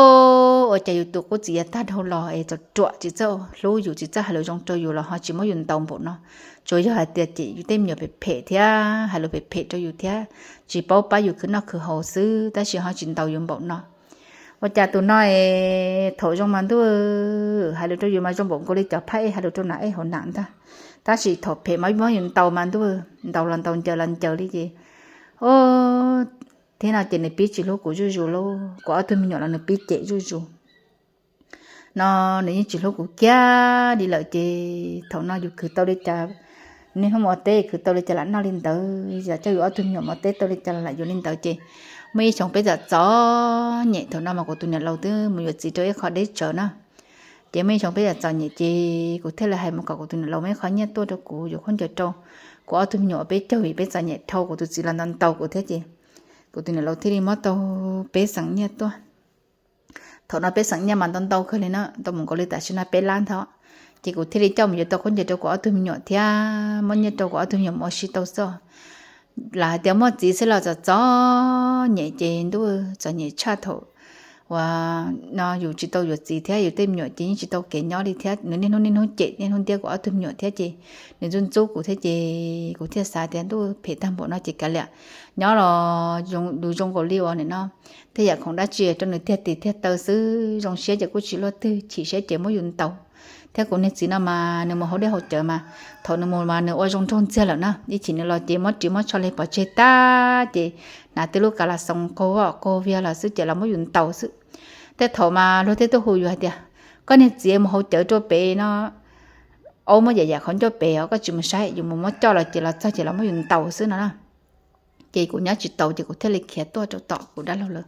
ua cas yus tus qub txiv yav tag dhau los es txom ruam tsis txawj hlub yus, tsis txawj hais lus zoo rau yus los ho tsis muab yus ntaus npaum no. Tsuas yog hais tias cem yus tej me nyuam phem phem thiab hais lus phem phem rau yus thiab tsis paub pab yus khwv noj khwv haus xwb, tab sis ho tsis ntaus yus npaum no. Ua cas tus no es thaum zoo mas ntuj, hais lus rau yus mas zoo npaum nkaus li cov phab ej hais lus rau nas ej hauv nas ntag, tab sis thaum phem mas muab yus ntaus mas ntuj, ntaus los ntaus ncaws los ncaws li ces, o, thiab no ces nws pib tsis hlub kuv zuj zus lauj, kuv ob tug me nyuam los nws pib cem zuj zus. No nws yeej tsis hlub kuv kiag li lawm ces thaum no yus khwv tau li cas, niaj hnub mus ua teb khwv tau li cas lam noj li ntawd, yam coj yus ob tug me nyuam mus ua teb tau li cas los lam yuav li ntawd ces muaj ib xyoo peb txom txom nyem, thaum no mas kuv tus niam laus twb mus yuav txiv rau ib qho deb tsawv na. Ces muaj ib xyoo peb txom txom nyem ces kuv thiaj li hais mus kom kuv tus niam laus muab ib qho nyiaj tuaj rau kuv yuav khaub ncaws rau kuv ob tug me nyuam uas peb caug vim peb txom nyem dhau, kuv tus txiv los ntau ntau kuv thiab ces kuv tus niam laus thiaj li muab tau peb xeem nyiaj tuaj. Thaum no peb xeem nyiaj mas ntau ntau kawg li na, ntau mus nkaus li tam sim no peb lab ntawd. Ces kuv thiaj li coj mus yuav tau khaub ncaws rau kuv ob tug me nyuam thiab muab nyiaj rau kuv ob tug me nyuam mus ua si tau xwb. Lam hais tias muaj txiv xwb los txom txom nyem ces ntuj, txom nyem tshaj thaum uas no yus tsis tau yuav txiv thiab yus tej me nyuam ces yeej tsis tau kev nyob li thiab nws niaj hnub niaj hnub cem niaj hnub ntiab kuv ob tug me nyuam thiab ces nws ntxub ntxub kuv thiab ces kuv thiaj xav tias ntuj, phem tag npaum no ces kav liam, nyob los zoo nkaus li uas nim no tej yam khoom dab tsi rau nws tiag tes tiag taw xwb, zoo siab ces kuj tsis luaj twg, chim siab ces muab yus ntaus. Thiab kuv niag txiv no mas nws mus haus dej haus cawv mas, thaum nws mus mas nws ua zoo nraug ntxiag lawm na, ib chim nws los ces muab ris muab tsho li pov tseg tag ces hnav tej lub kas las xoos qaug voj qaug viag los xwb ces los muab yus ntaus xwb. Tej thaum mas luag tej tuaj hu yus hais tias, koj niag txiv mus haus cawv rau pem no, aub muab yam yam qhov ncauj pem os, koj tsis mus saib, yus mus muab coj los ces los txog ces los muab yus ntaus xwb no na. Ces kuv nyob tsis tau ces kuv thiaj li khiav tuaj rau tom kuv dab laug lawv.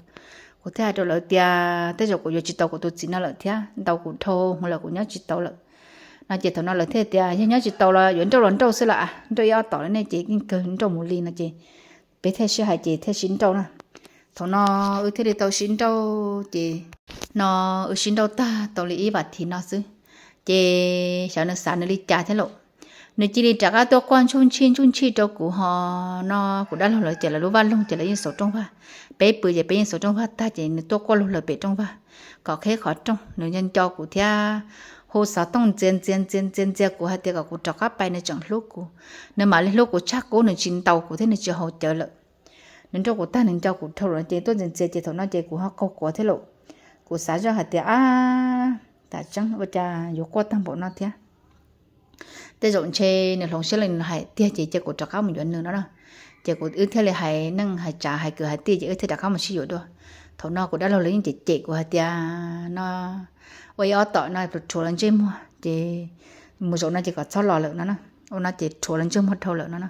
Kuv thiaj hais rau lawv tias tej zaum kuv yuav tsis tau kuv tus txiv no lawm thiab, ntaus kuv dhau lawm, kuv nyob tsis tau lawm no ces thaum no lawv thiaj tias yog nyob tsis tau los yuav nrauj los nrauj xwb los, nrauj ib ob tom li nej ces yeej kawg nrauj mus li no ces peb thiaj sib hais ces thiaj sib nrauj na. Thaum no wb thiaj li tau sib nrauj ces, no wb sib nrauj tag tau li ib vas thiv no xwb, ces xyov nws xav nws li cas thiab lauj, nws cia li rov qab tuaj quaj ntsuj ntshij ntsuj ntshij rau kuv ho no kuv dab laug lawv ces lawv lub vaj loog ces lawv yeej xauv rooj vag, peb pw ces peb yeej xauv rooj vag tag ces nws tuaj quaj lug lawm pem rooj vag kom qheb qhov rooj, nws nco nco kuv thiab hu xov tooj ntxias ntxias ntxias ntxias ntxias kuv hais tias kom kuv rov qab pais nws tseem hlub kuv, nws mam li hlub kuv tshaj qub, nws tsis ntaus kuv thiab nws tsis haus cawv lawm. Nws nrauj kuv tag nws nco kuv dhau lawm ces tuaj ntxias ntxias ces thaum no ces kuv ho qaug quav thiab lauj. Kuv xav zoj hais tias ab, tas tseeb ua cas yuav quaj tag npaum no thiab. Tej zaum ntshe nws hloov siab li nws hais tiag ces cia kuv rov qab mus yuav nws no na. Ces kuv wb thiaj li hais neej hais tsav hais kwv hais tij ces wb thiaj rov qab mus sib yuav dua. Thaum no kuv dab laug lawv yeej cem cem kuv hais tias no ua ib ob tom no rhuav los ntsej muag ces mus zaum no ces kom txhob los lawm no na. Ua no ces rhuav los ntsej muag dhau lawm no na.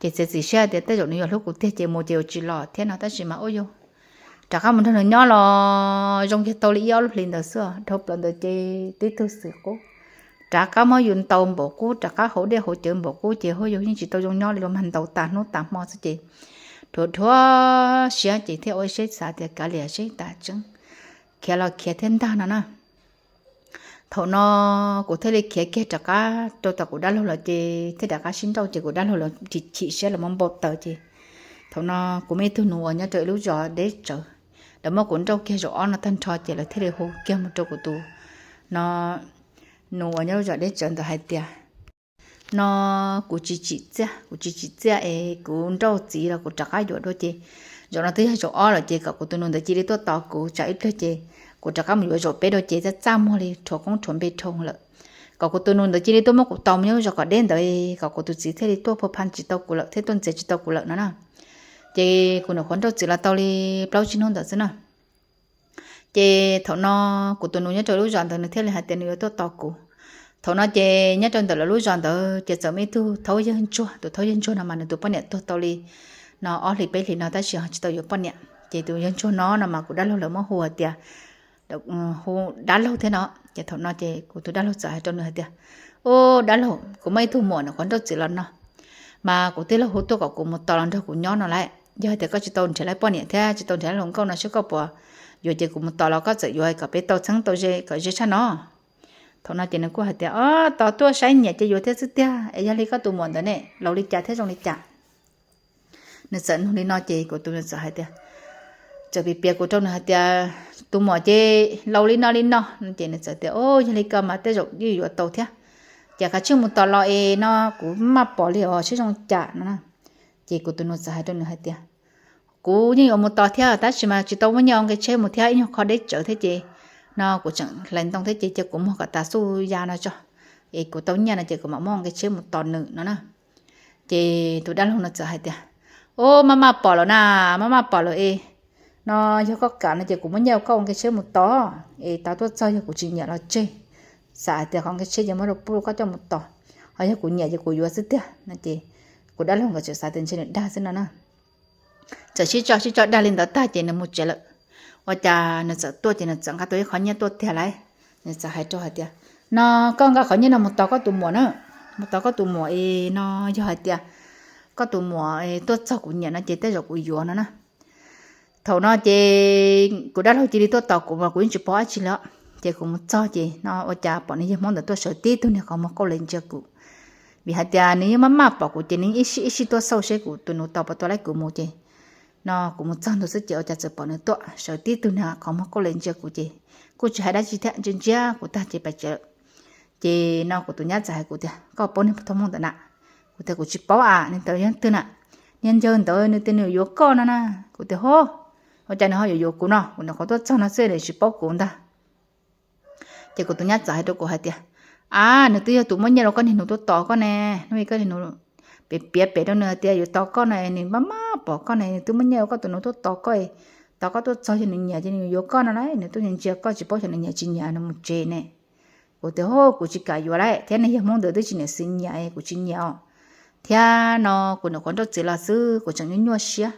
Ces txiav txim siab tias tej zaum nws yuav hlub kuv tiag ces mus ces yuav tsis los thiab no tab sis mas ua yus rov qab mus nrog nws nyob los zoo kiag tau li ib ob lub hlis ntawd xwb, dhau plaws ntawd ces tib tug xwm qub rov qab muab yus ntaus npaum qub, rov qab haus dej haus cawv npaum qub ces ua yus yeej tsis tau zoo nyob li, luag mag ntaus tas hnub tas hmo xwb ces dhuav dhuav siab ces thiaj ua siab xav tias kav liam seb tas tseeb, khiav los khiav thiab ntag no na. Thaum no kuv thiaj li khiav kiag rov qab rau tom kuv dab laug lawv ces thiaj rov qab sib nrauj ces kuv dab laug lawv chim siab los muab npau taws ces thaum no kuv muaj ib tug nus uas nyob rau ib lub zos deb tsawv, lawv muab kuv nrauj kiag zaum ob no tag nrho ces lawv thiaj li hu kiag mus rau kuv tus, no, nus uas nyob lub zos deb tsawv ntawd hais tias no kuv tsis tsim txiaj, kuv tsis tsim txiaj es kuv nrauj txiv los kuv rov qab yuav dua ces zaum no twb yog zaum ob lawm ces kom kuv tus nus ntawd cia li tuaj tos kuv tsam ib pliag ces kuv rov qab mus yuav zaum peb dua ces txaj txaj muag li rhuav koob rhuav npe dhau lawm. Kom kuv tus nus ntawd cia li tuaj muab kuv tos mus nyob lub zos kom deb ntawd kom kuv tus txiv thiaj li tuaj phua pha tsis tau kuv lawm thiab tuaj ntxias tsis tau kuv lawm no na. Ces kuv nyuam qhuav nrauj txiv los tau li plaub tsib hnub ntawd xwb na. Ces thaum no kuv tus nus nyob rau lub zos ntawd nws thiaj li hais tias nws yuav tuaj tos kuv. Thaum no ces nyob rau ntawm lawv lub zos ntawd ces txawm muaj ib tug thaub yawg ntsuag, tus thaub yawg ntsuag no mas nws tus poj niam tuag tau li no ob hlis peb hlis no tab sis ho tsis tau yuav poj niam. Ces tus yawg ntsuag no no mas kuv dab laug lawv muab hu hais tias hu dab laug thiab no. Ces thaum no ces kuv tus dab laug txawm hais rau nws hais tias, ub dab laug, kuv muaj ib tug muam nws qhuav nrauj txiv los no, mas kuv tij laug hu tuaj kom kuv mus tos los nrog kuv nyob no lauj. Yog hais tias koj tsis tau nrhiav laib poj niam thiab tsis tau nrhiav laib hluas nkauj no seb koj puas yuav ces kuv mus tos los koj txawm yuav kom peb tau txheeb tau ze kom ze tshaj no. Thaum no ces nws kuj hais tias, o, tos tuaj saib nyiam ces yuav thiab xwb tiag, es yog li koj tus muam ntawd ne laus li cas thiab zoo li cas? Nws txawm nug li no ces kuv tus nus txawm hais tias, txawm piav piav kuv rau nws hais tias, tus muam ces laus li no li no. Ces nws txawm tias, o, yog li ko mas tej zaum yeej yuav tau thiab, ces kav tsij mus tos los es no kuv maj pom li os seb zoo li cas no. Ces kuv tus nus txawm hais rau nws hais tias, kuv yeej yuav mus tos thiab tab sis mas tsis tau muaj nyiaj ua nqe tsheb mus thiab ib nyuag qho deb tsawv thiab ces no kuv tseem hlais ntoo thiab ces cia kuv muag kom tas xuj ya no tso, es kuv tau nyiaj no ces kuv mam muab ua nqe tsheb mus tos nws no na. Ces tus dab laug no txawm hais tias, o, maj maj pom lawm na, maj maj pom lawm es no yog koj kam no ces kuv muab nyiaj ua koj ua nqe tsheb mus tos, es tas tuaj txog yog kuv tsis nyiam los tseg, xav hais tias qhov nqe tsheb ces muab rau pub rau koj coj mus tos, ho yog kuv nyiam ces kuv yuav xwb tiag no. Ces kuv dab laug nkawd txawm xav tias ntshe nws dag xwb no na. Txawm sib tso sib tso dag li ntawd tag ces nws mus tsev lawm. Ua cas nws txawm tuaj ces nws txawm nqa tau ib qho nyiaj tuaj tiag lauj. Nws txawm hais rau hais tias, no koj nqa qhov nyiaj no mus tos koj tus muam na, mus tos koj tus muam es no yog hais tias koj tus muam tuaj txog kuv nyiam no ces tej zaum kuv yuav no na. Thaum no ces kuv dab laug cia li tuaj tos kuv mas kuv yeej tsis paub dab tsi li. Ces kuv mus txog ces no ua cas pom nws yawg Hmoob ntawd tuaj sawv tib tug niag qhov muag qauj les ntsia kuv, vim hais tias nws yeej maj maj pom kuv ces nws ib sij ib sij tuaj xauj seb kuv tus nus tos puas tau laib kuv mus ces no kuv mus txog ntua xwb ces ua cas txawm pom nws tuaj sawv tib tug niag qhov muag qauj les ntsia kuv ces kuj tsis hais dab tsi thiab, ntsia ntsia kuv tag ces pais tsev lawm. Ces no kuv tus nyab txawm hais kuv tias, koj paub niag thab Hmoob ntawd na? Kuv tias, kuv tsis paub a, nws ntawd yog twg na? Niag ncaws ntawd nws tias nws yuav koj no na. Kuv tias, ho, ua cas nws ho yuav yuav kuv no? Kuv nyuam qhuav tuaj txog no xwb nws tsis paub kuv ntag. Ces kuv tus nyab txawm hais rau kuv hais tias, Ab, nws twb yog tus muab nyiaj rau koj niag nus tuaj tos koj ne. Hnub i koj niag nus piav pem rau nws hais tias yuav tos koj no, nws maj maj pom koj ne, nws twb muab nyiaj rau koj tus nus tuaj tos koj, tos koj tuaj txog yog nws nyiam ces nws yuav koj no lauj, nws tuaj ntsia koj tsis paub xyov nws nyiam tsis nyiam nws mus tsev ne. Kuv tias, Kuv tsis kam yuav lawm thiab, nej yog Hmoob ntawd twb tsis niam txiv nyiam, kuv tsis nyiam os. Thiab no kuv nyuam qhuav nrauj txiv los xwb, kuv tseem nyuaj nyuaj siab,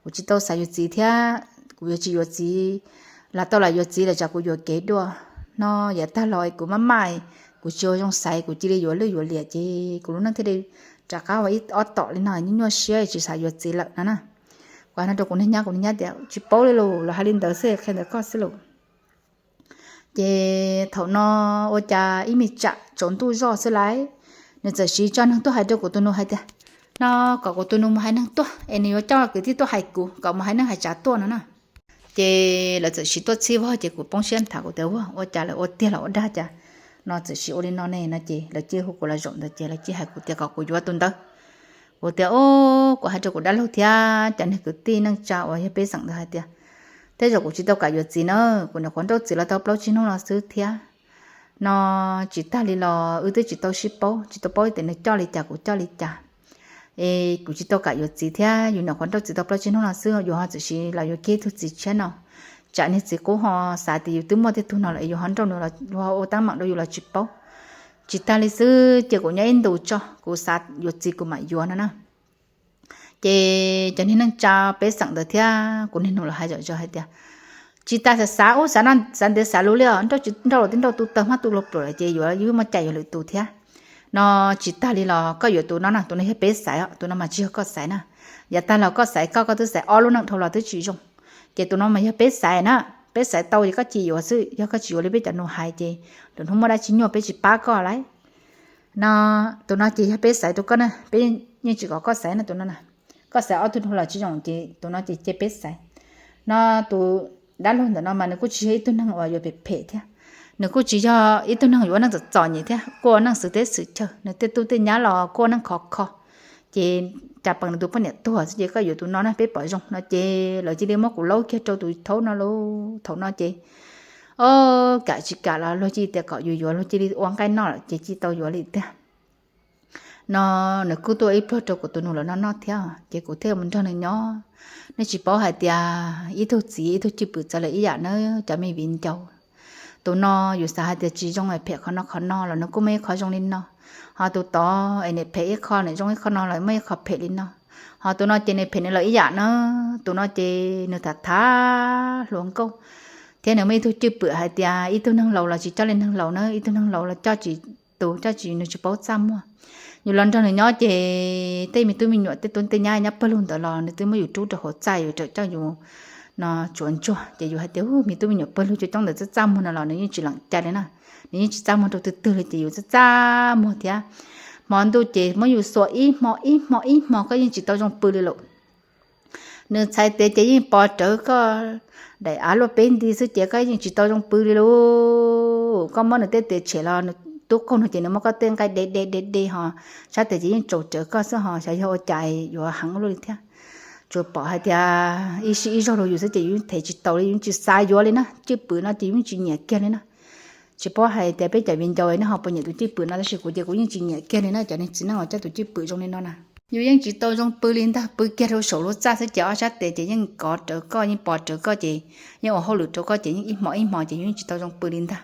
kuv tsis tau xav yuav txiv thiab, kuv yuav tsis yuav txiv, lam tau lam yuav txiv lawm tsam kuv yuam kev dua. No yav tag los kuv maj maj, kuv tsis ua zoo xaiv, kuv cia li yuav lwj yuav liam ces kuv lub neej thiaj li rov qab ua ib ob tom li no, nyuaj nyuaj siab tsis xav yuav txiv lawm no na. Kuv hais no rau kuv niag nyab, kuv niag nyab tias, Tsis paub li lauj, los hais li ntawd xwb, qhia ntawm koj xwb lauj. Ces thaum no ua cas ib me tsam tsaus ntuj zoj xwb lauj, nws txawm siv tso neeg tuaj hais rau kuv tus nus hais tias, no kom kuv tus nus mus hais neeg tuaj es nws yuav coj kwv tij tuaj hais kuv, kom mus hais neeg hais tsav tuaj no na. Ces lawv txawm siv tuaj txhij vog ces kuv poob siab nthav, kuv tias, Ua, ua cas lawv ua tiag los ua dag cas? No txawm siv ua li no ne no ces lawv cia hu kuv los zaum ntawd ces lawv cia hais kuv tias kom kuv yuav tus ntawd. Kuv tias, Ub, kuv hais rau kuv dab laug thiab cov niag kwv tij neej tsa uas yog peb xeem ntawd hais tias, tej zaum kuv tsis tau kam yuav txiv na, kuv nyuam qhuav nrauj txiv los tau plaub tsib hnub no xwb thiab. No tsis tag li los wb twb tsis tau sib paub, tsis tau paub tias nws coj li cas kuv coj li cas. Es kuv tsis tau kam yuav txiv thiab, yus nyuam qhuav nrauj txiv tau plaub tsib hnub no xwb, yus ho txawm siv los yuav kiag tug txiv tshiab no, tsam niag txiv qub ho xav tias yus twb muaj tej tug no lawm es yus ho nrauj nws los ua teeb meem rau yus los tsis paub. Tsis tag li xwb, cia kuv nyob ib ntus tso, kuv xav yuav txiv kuv mam yuav no na. Ces cov niag neej tsa peb xeem ntawd thiab kuv niag nus los hais zom zaws hais tias, Tsis tas xav xav ub xav no xav ntev xav luv li os, nrauj los twb nrauj tu tawg hmab tu luag pluam lawm ces yuav yuav muaj cai yuav lwm tus thiab. No tsis tag li los koj yuav tus no na, tus no yog peb xaiv os, tus no mas tsis yog koj xaiv na. Yav tag los koj xaiv koj, koj twb xaiv ob lub neej dhau los twb tsis zoo. Ces tus no mas yog peb xaiv na, peb xaiv tau ces koj cia yuav xwb, yog koj tsis yuav li peb cov nus hais ces lwm hnub muaj dab tsi nyuaj peb tsis pab koj lauj. No tus no ces yog peb xaiv rau koj na, peb yeej tsis kom koj xaiv no tus no na. Koj xaiv ob tug dhau los tsis zoo ces tus no ces cia peb xaiv. No tus dab laug ntawm no mas nws kuj tsis yog ib tug neeg uas yuav phem phem thiab, nws kuj tsis yog ib tug neeg yuav ua neej txom txom nyem thiab, kuj ua neej xwm teb xwm chaw, nws tej tub tej nyab los kuj ua neej khov kho. Ces cas pees nws tus poj niam tuag xwb ces koj yuav tus no na peb pom zoo no ces lawv cia li muab kuv laub kiag rau tus thaub no lauj. Thaum no ces, o, kam tsis kam los luag cia li tias kom yus yuav, luag cia li ua nqaij noj lawm ces cia tau yuav li tiag. No nws kuj tuaj ib pluag rau kuv tus nus lawv noj noj thiab ces kuv thiaj mus nrog nws nyob. Nej tsis paub hais tias ib tug txiv ib tug cwj pwm txawv lawm ib yam na cov me viv ncaus. Tus no yus xav hais tias tsis zoo es phem qhov no qhov no los nws kuj muaj ib qho zoo li no, ho tus tod es niam phem ib qho niam zoo ib qho no los muaj ib qho phem li no. Ho tus no ces nws phem nws los ib yam na, tus no ces nws tham tham hluas nkauj, thiab nws muaj ib tug cwj pwm hais tias ib tug neeg laus los tsis coj li neeg laus na, ib tug neeg laus los coj tsis tus, coj tsis, nws tsis paub txaj muag. Yus los nrog nws nyob ces tej me tub me nyuam tej tub tej nyab nyob pawg lug ntawd los nws twb muab yus rub rau hauv txaj, yus rawm coj yus no tsuav ntsuag ces yus hais tias, Ub, me tub me nyuam pawg lug coob coob ntawd txaj txaj muag no los nws yeej tsis lees cai li na, nws yeej tsis txaj muag rau twg twg li ces yus txaj txaj muag thiab. Hmo ntuj ces muab yus xuas ib hmo ib hmo ib hmo, koj yeej tsis tau zoo pw li lauj. Nws txhais tes ces yeej pov rawv koj daim av luaj peb nti xwb ces koj yeej tsis tau zoo pw li lauj. Koj muab nws tej tes tshem los nws tub qaug no ces nws muab koj tej nqaij de de de de ho sab tes ces yeej tsaus rawv koj xwb ho xyov yog ua cas yuav heev ua luaj li thiab. Tsuas pom hais tias ib sij ib zaug rau yus xwb ces yus yeej them tsis taus li, yus yeej tsis xav yuav li na, cwj pwm no ces yus yeej tsis nyiam kiag li na. Tsis paub hais tias peb cov viv ncaus nej ho puas nyiam tus cwj pwm no tab sis kuv ces kuv yeej tsis nyiam kiag li na, cov niag txiv neej uas coj tus cwj pwm zoo li no na. Yus yeej tsis tau zoo pw li ntag, pw kiag rau saum lub txaj xwb ces ob sab tes ces yeej kov rawv koj, yeej pov rawv koj ces yeej ua hauj lwm rau koj ces yeej ib hmo ib hmo ces yus yeej tsis tau zoo pw li ntag.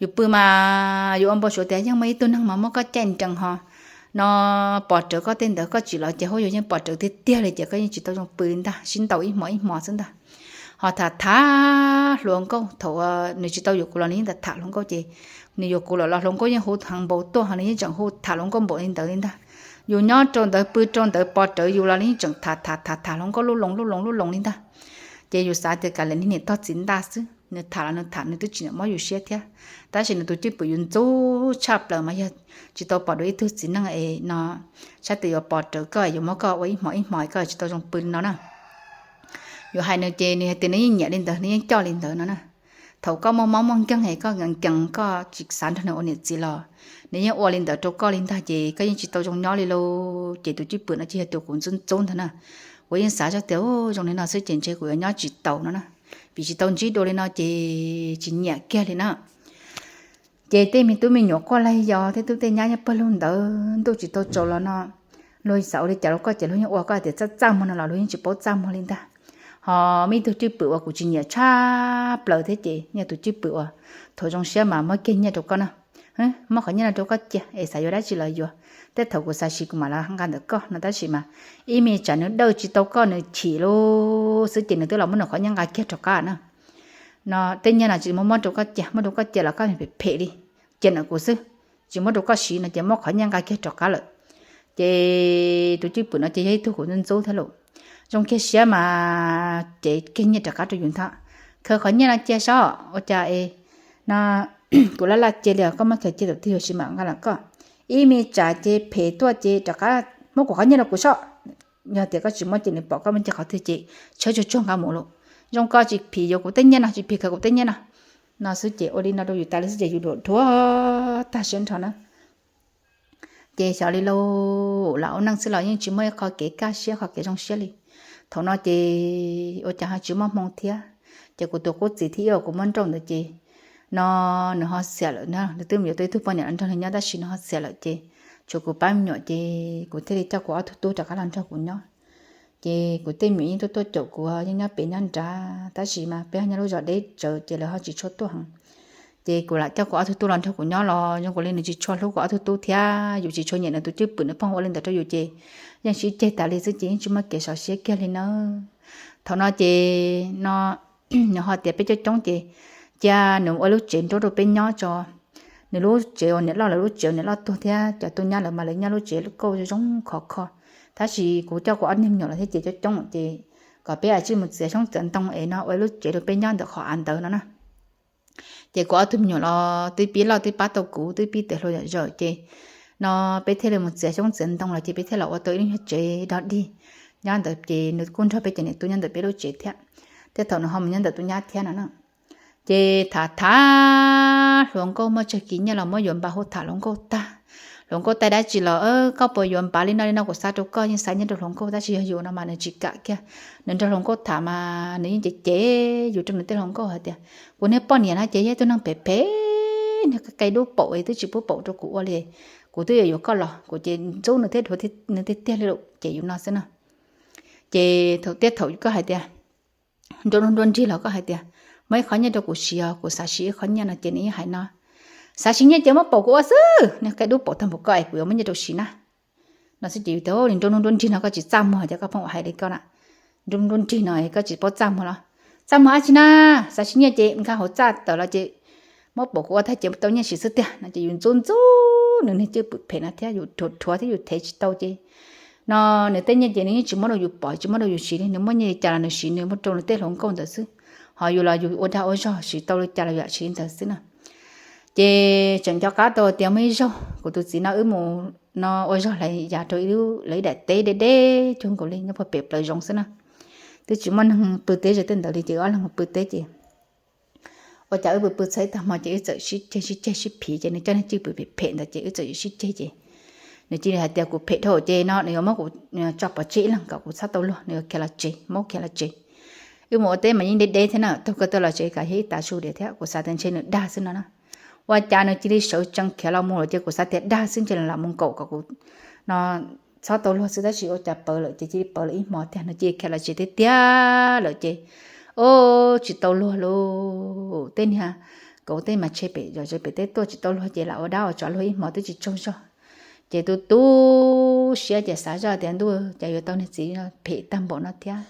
Yus pw mas yus ua npau suav tias yeej muaj ib tug neeg mas muab koj caij nrees ho no pov rawv koj tej ntawd, koj tsis los ces hauj yus yeej pov rawv tiag tiag li ces koj yeej tsis tau zoo pw li ntag, sib ntaus ib hmo ib hmo xwb ntag. Ho tham tham hluas nkauj, thaum nws tsis tau yuav kuv los nws yeej tham tham hluas nkauj ces nws yuav kuv lawm los hluas nkauj yeej hu heev npaum tuaj ho nws yeej tseem hu tham hluas nkauj npaum li ntawd li ntag. Yus nyob rau ntawd pw rau ntawd pov rawv yus los nws yeej tseem tham tham tham tham hluas nkauj lub loo lub loo lub loo li ntag. Ces yus xav tias kav liam niag niam tog txiv ntaj xwb, nws tham los nws tham nws twb tsis muab yus siab thiab, tab sis nws tus cwj pwm yus ntxub tshaj plaws mas yog tsis tau pom dua ib tug txiv neej es no sab tes yuav pov rawv koj yuav muab koj ua ib hmo ib hmo koj tsis tau zoo pw li no na. Yus hais nws ces nws hais tias nws yeej nyiam li ntawd, nws yeej coj li ntawd no na. Thaum koj muaj mob muaj nkeeg es koj nkees nkees koj tsis xav nrog nws ua niam txiv los nws yeej ua li ntawd rau koj li ntag ces koj yeej tsis tau zoo nyob li lauj. Ces tus cwj pwm no ces yog tus kuv ntxub ntxub ntag na. Kuv yeej xav zoj tias zoo li no xwb ces ntshe kuv yuav nyob tsis taus no na, vim tsis tau ntsib dua li no ces tsis nyiam kiag li na. Ces tej me tub me nyuam quaj lag yos thiab tub tej nyab nyob pawg lug ntawd ntuj tsis tau tsaus los no, luag xav ua li cas rau koj ces luag yeej ua koj tias txaj txaj muag no los luag yeej tsis paub txaj muag li ntag. Ho muaj ib tug cwj pwm uas kuv tsis nyiam tshaj plaws thiab ces yog tus cwj pwm uas thaum zoo siab mas muab kiag nyiaj rau koj na, muab qhov nyiaj no rau koj cia es xav yuav dab tsi los yuav, tej thaum kuv xav siv kuv mam li nqa ntawm koj no tab sis mas ib me tsam nws dawj tsis tau koj nws chim lub xwb ces nws twb los muab nws qhov nyiaj nqa kiag rov qab na. No tej nyiaj no tsis muab muab rau koj cia, muab rau koj cia los koj phem phem li, cia ntawm kuv xwb, tsis muab rau koj siv no ces muab qhov nyiaj nqa kiag rov qab lawm. Ces tus cwj pwm no ces yog ib tug kuv ntxub ntxub thiab lawm, zoo kiag siab mas cev kiag nyiaj rov qab rau yus ntag. Khaws qhov nyiaj no cia saib ua cas es no kuv laj laj cia li os, koj muab khaws cia tus twg yuav siv mam nqa los koj. Ib me tsam ces phem tuaj ces rov qab muab kuv qhov nyiaj rau kuv saib. Yog tias koj tsis muab ces nws pom koj muab cia qhov twg ces tshawb tsuag tsuag nqa mus lawm. Zoo koj tsis phim yuav kuv tej nyiaj no, tsis phim khaws kuv tej nyiaj no. No xwb ces ua li no rau yus tas li xwb ces yus dhuav tag siab nrho na. Ces xyov li lauj, lam ua neej xwb los yeej tsis muaj ib qho kev kaj siab qhov kev zoo siab li. Thaum no ces ua cas ho tsis muaj hmoo thiab. Ces kuv tus qub txiv thib ib uas kuv muab nrauj ntawd ces no nws ho xiam lawm na, nws twb mus yuav tau ib tug poj niam los nrog nws nyob tab sis nws ho xiam lawm ces tshuav kuv pab me nyuam ces kuv thiaj li coj kuv ob tug tub rov qab los nrog kuv nyob. Ces kuv tej me nyuam yeej tuaj tuaj caum kuv, yeej nyob pem nyob nrad tab sis mas peb ho nyob lub zos deb tsawv ces lawv ho tsis tshua tuaj heev. Ces kuv lam coj kuv ob tug tub los nrog kuv nyob los zoo nkaus li nws tsis tshua hlub kuv ob tug tub thiab yus tsis tshua nyiam nws tus cwj pwm nws pheej ua li ntawd rau yus ces yeej sib ceg tas li xwb ces yeej tsis muaj kev sov siab kiag li nawb. Thaum no ces no nws ho tias peb coob coob ces cia nws ua lub tsev nruab rau peb nyob tso. Nws lub tsev uas niam loj lawv lub tsev uas niam loj tuag thiab cov tub nyab lawv mas lawv nyob lub tsev kauj zoo khov kho. Tab sis kuv coj kuv ob niag me nyuam los thiab ces coob coob ces kom peb ua tsij mus txiav xyoob txiav ntoo es no ua lub tsev rau peb nyob ntawm qhov av ntawd no na. Ces kuv ob tug me nyuam los twb pib loj twb pab tau kuv twb pib tes hluas zom zaws ces no peb thiaj li mus txiav xyoob txiav ntoo los ces peb thiaj los ua tau ib lub nyuag tsev dog dig nyob ntawd ces nws kuj nrog peb cov niam tub nyob ntawm peb lub tsev thiab. Thiab thaum nws ho mus nyob ntawm tub nyab thiab no na. Ces tham tham hluas nkauj muaj tsawg kis nyiaj los muab yuav npav hu tham hluas nkauj tag. Hluas nkauj tag dab tsi los koj puas yuav npav li no li no kuv xa rau koj, yeej xa nyiaj rau hluas nkauj tab sis yog yus no mas nws tsis kam kiag. Nws nrog hluas nkauj tham mas nws yeej cem cem yus rau nws tej hluas nkauj hais tias kuv niag poj niam no ces yog ib tug neeg phem phem, niag qe dub paum twb tsis pub paum rau kuv ua li, kuv twb yuav yuav koj los kuv ces ntxub nws thiab dhuav nws tiag tiag li lawm ces yus no xwb no. Ces thaum tiaj thaum koj hais tias nruab hnub nruab nrig los koj hais tias muab ib qhov nyiaj rau kuv siv os, kuv xav siv ib qhov nyiaj no ces nws yeej hais no, xav siv nyiaj ces muab paum kuv ua xwb, niag qe dub paum tag npaum koj es kuv yuav muab nyiaj rau siv na. No xwb ces yus tias nruab hnub nruab nrig no koj tsis txaj muag ces koj pheej ua hais li koj na. Nruab hnub nruab nrig no koj tsis paub txaj muag los? Txaj muag dab tsi na, xav siv nyiaj ces nkag hauv txaj tawm los ces muab paum kuv ua tag ces tau nyiaj siv xwb tiag no ces yus ntxub ntxub nws niag cwj pwm phem no thiab yus rhuav rhuav thiab yus thev tsis tau ces no nws tej nyiaj ces nws yeej tsis muab rau yus pom tsis muab rau yus siv li, nws muaj nyiaj li cas los nws siv nws muab rau nws tej hluas nkauj ntawd xwb. Ho yus los yus ua dag ua zog siv tau li cas los yus siv li ntawd xwb na. Ces tseem nco qab tau tias muaj ib zaug kuv tus txiv no wb mus no ua zog hlais yas rau lawv ib daim teb deb deb cuag nkaus li nyob puag pem plaws zoov xwb na. Twb tsis muaj neeg pw teb ze tej ntawd li ces wb ob leeg mus pw teb ces ua cas wb pw pw txog ib tag hmo ces wb txawm sib ceg sib ceg sib phiv ces nws coj niag cwj pwm phem phem ntawd ces wb txawm yuav sib ceg ces nws cia li hais tias kuv phem dhau ces no nws yuav muab kuv tso pov tseg ib leeg kom kuv txhob tau luag, nws yuav khiav los tsev, muab khiav los tsev. Wb mus ua teb mas yeej deb deb thiab na, taug kev taw los tsev kav yog ib tav su diam thiab kuv xav tias ntshe nws dag xwb no na. Ua cas nws cia li sawv tsees khiav los mus lawm ces kuv xav tias dag xwb ntshe nws lam mus nkaum kom kuv no txhob tau luag xwb tab sis ua cas pawv lawm ces cia li pawv lawm ib hmo tiag, nws cia li khiav los tsev tiag tiag lawm ces o tsis tau luag lauj. Tej niag kauv tej mas tshe pem zos pem teb tuaj tsis tau luag ces lam ua dab ua tsov luag ib hmo twb tsis tsaug zog. Ces tu tu siab ces xav zoj tias ntuj cas yuav tau niag txiv phem tag npaum no thiab.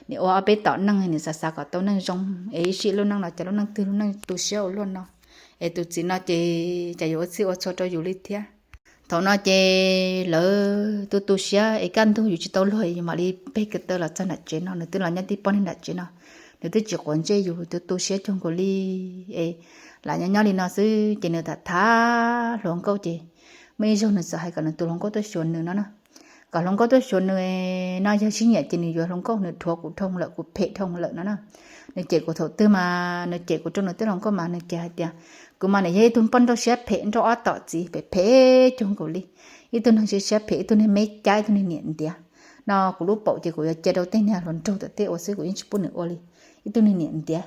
Nws ua ob peb tom neej nws xav xav kom tau neej zoo es ib sim lub neej los cas lub neej twg lub neej tu siab ua luaj no, es tus txiv no ces cas yuav ua txhij ua txhua rau yus li thiab. Thaum no ces lawv tu tu siab es kaj ntug yus tsis tau luag yus mam li peg kev taw los txog nram tsev no, nws twb los nyob tib pob niag nram tsev no, nws twb tsis quav ntsej yus, tu tu siab cuag nkaus li es lam nyob nyob li no xwb ces nws tham tham hluas nkauj ces muaj ib zaug nws txawm hais kom nws tus hluas nkauj tuaj xyuas nws no na. Kom hluas nkauj tuaj xyuas nws no yog sib nyiam ces nws yuav hluas nkauj, nws dhuav kuv dhau lawm kuv phem dhau lawm no na. Nws cem kuv thaum twg mas nws cem kuv rau nws tej hluas nkauj mas nws ces hais tias kuv mas nws yog ib tug poj nrauj siab phem nrauj ob tom txiv phem phem cuag nkaus li, ib tug neeg siab siab phem ib tug niag me cab ib tug niag niam ntiav no, kuv lub paum ces kuv yuav cia rau tej niag hluas nraug tom tej ua xwb kuv yeej tsis pub nws ua li, ib tug niag niam ntiav.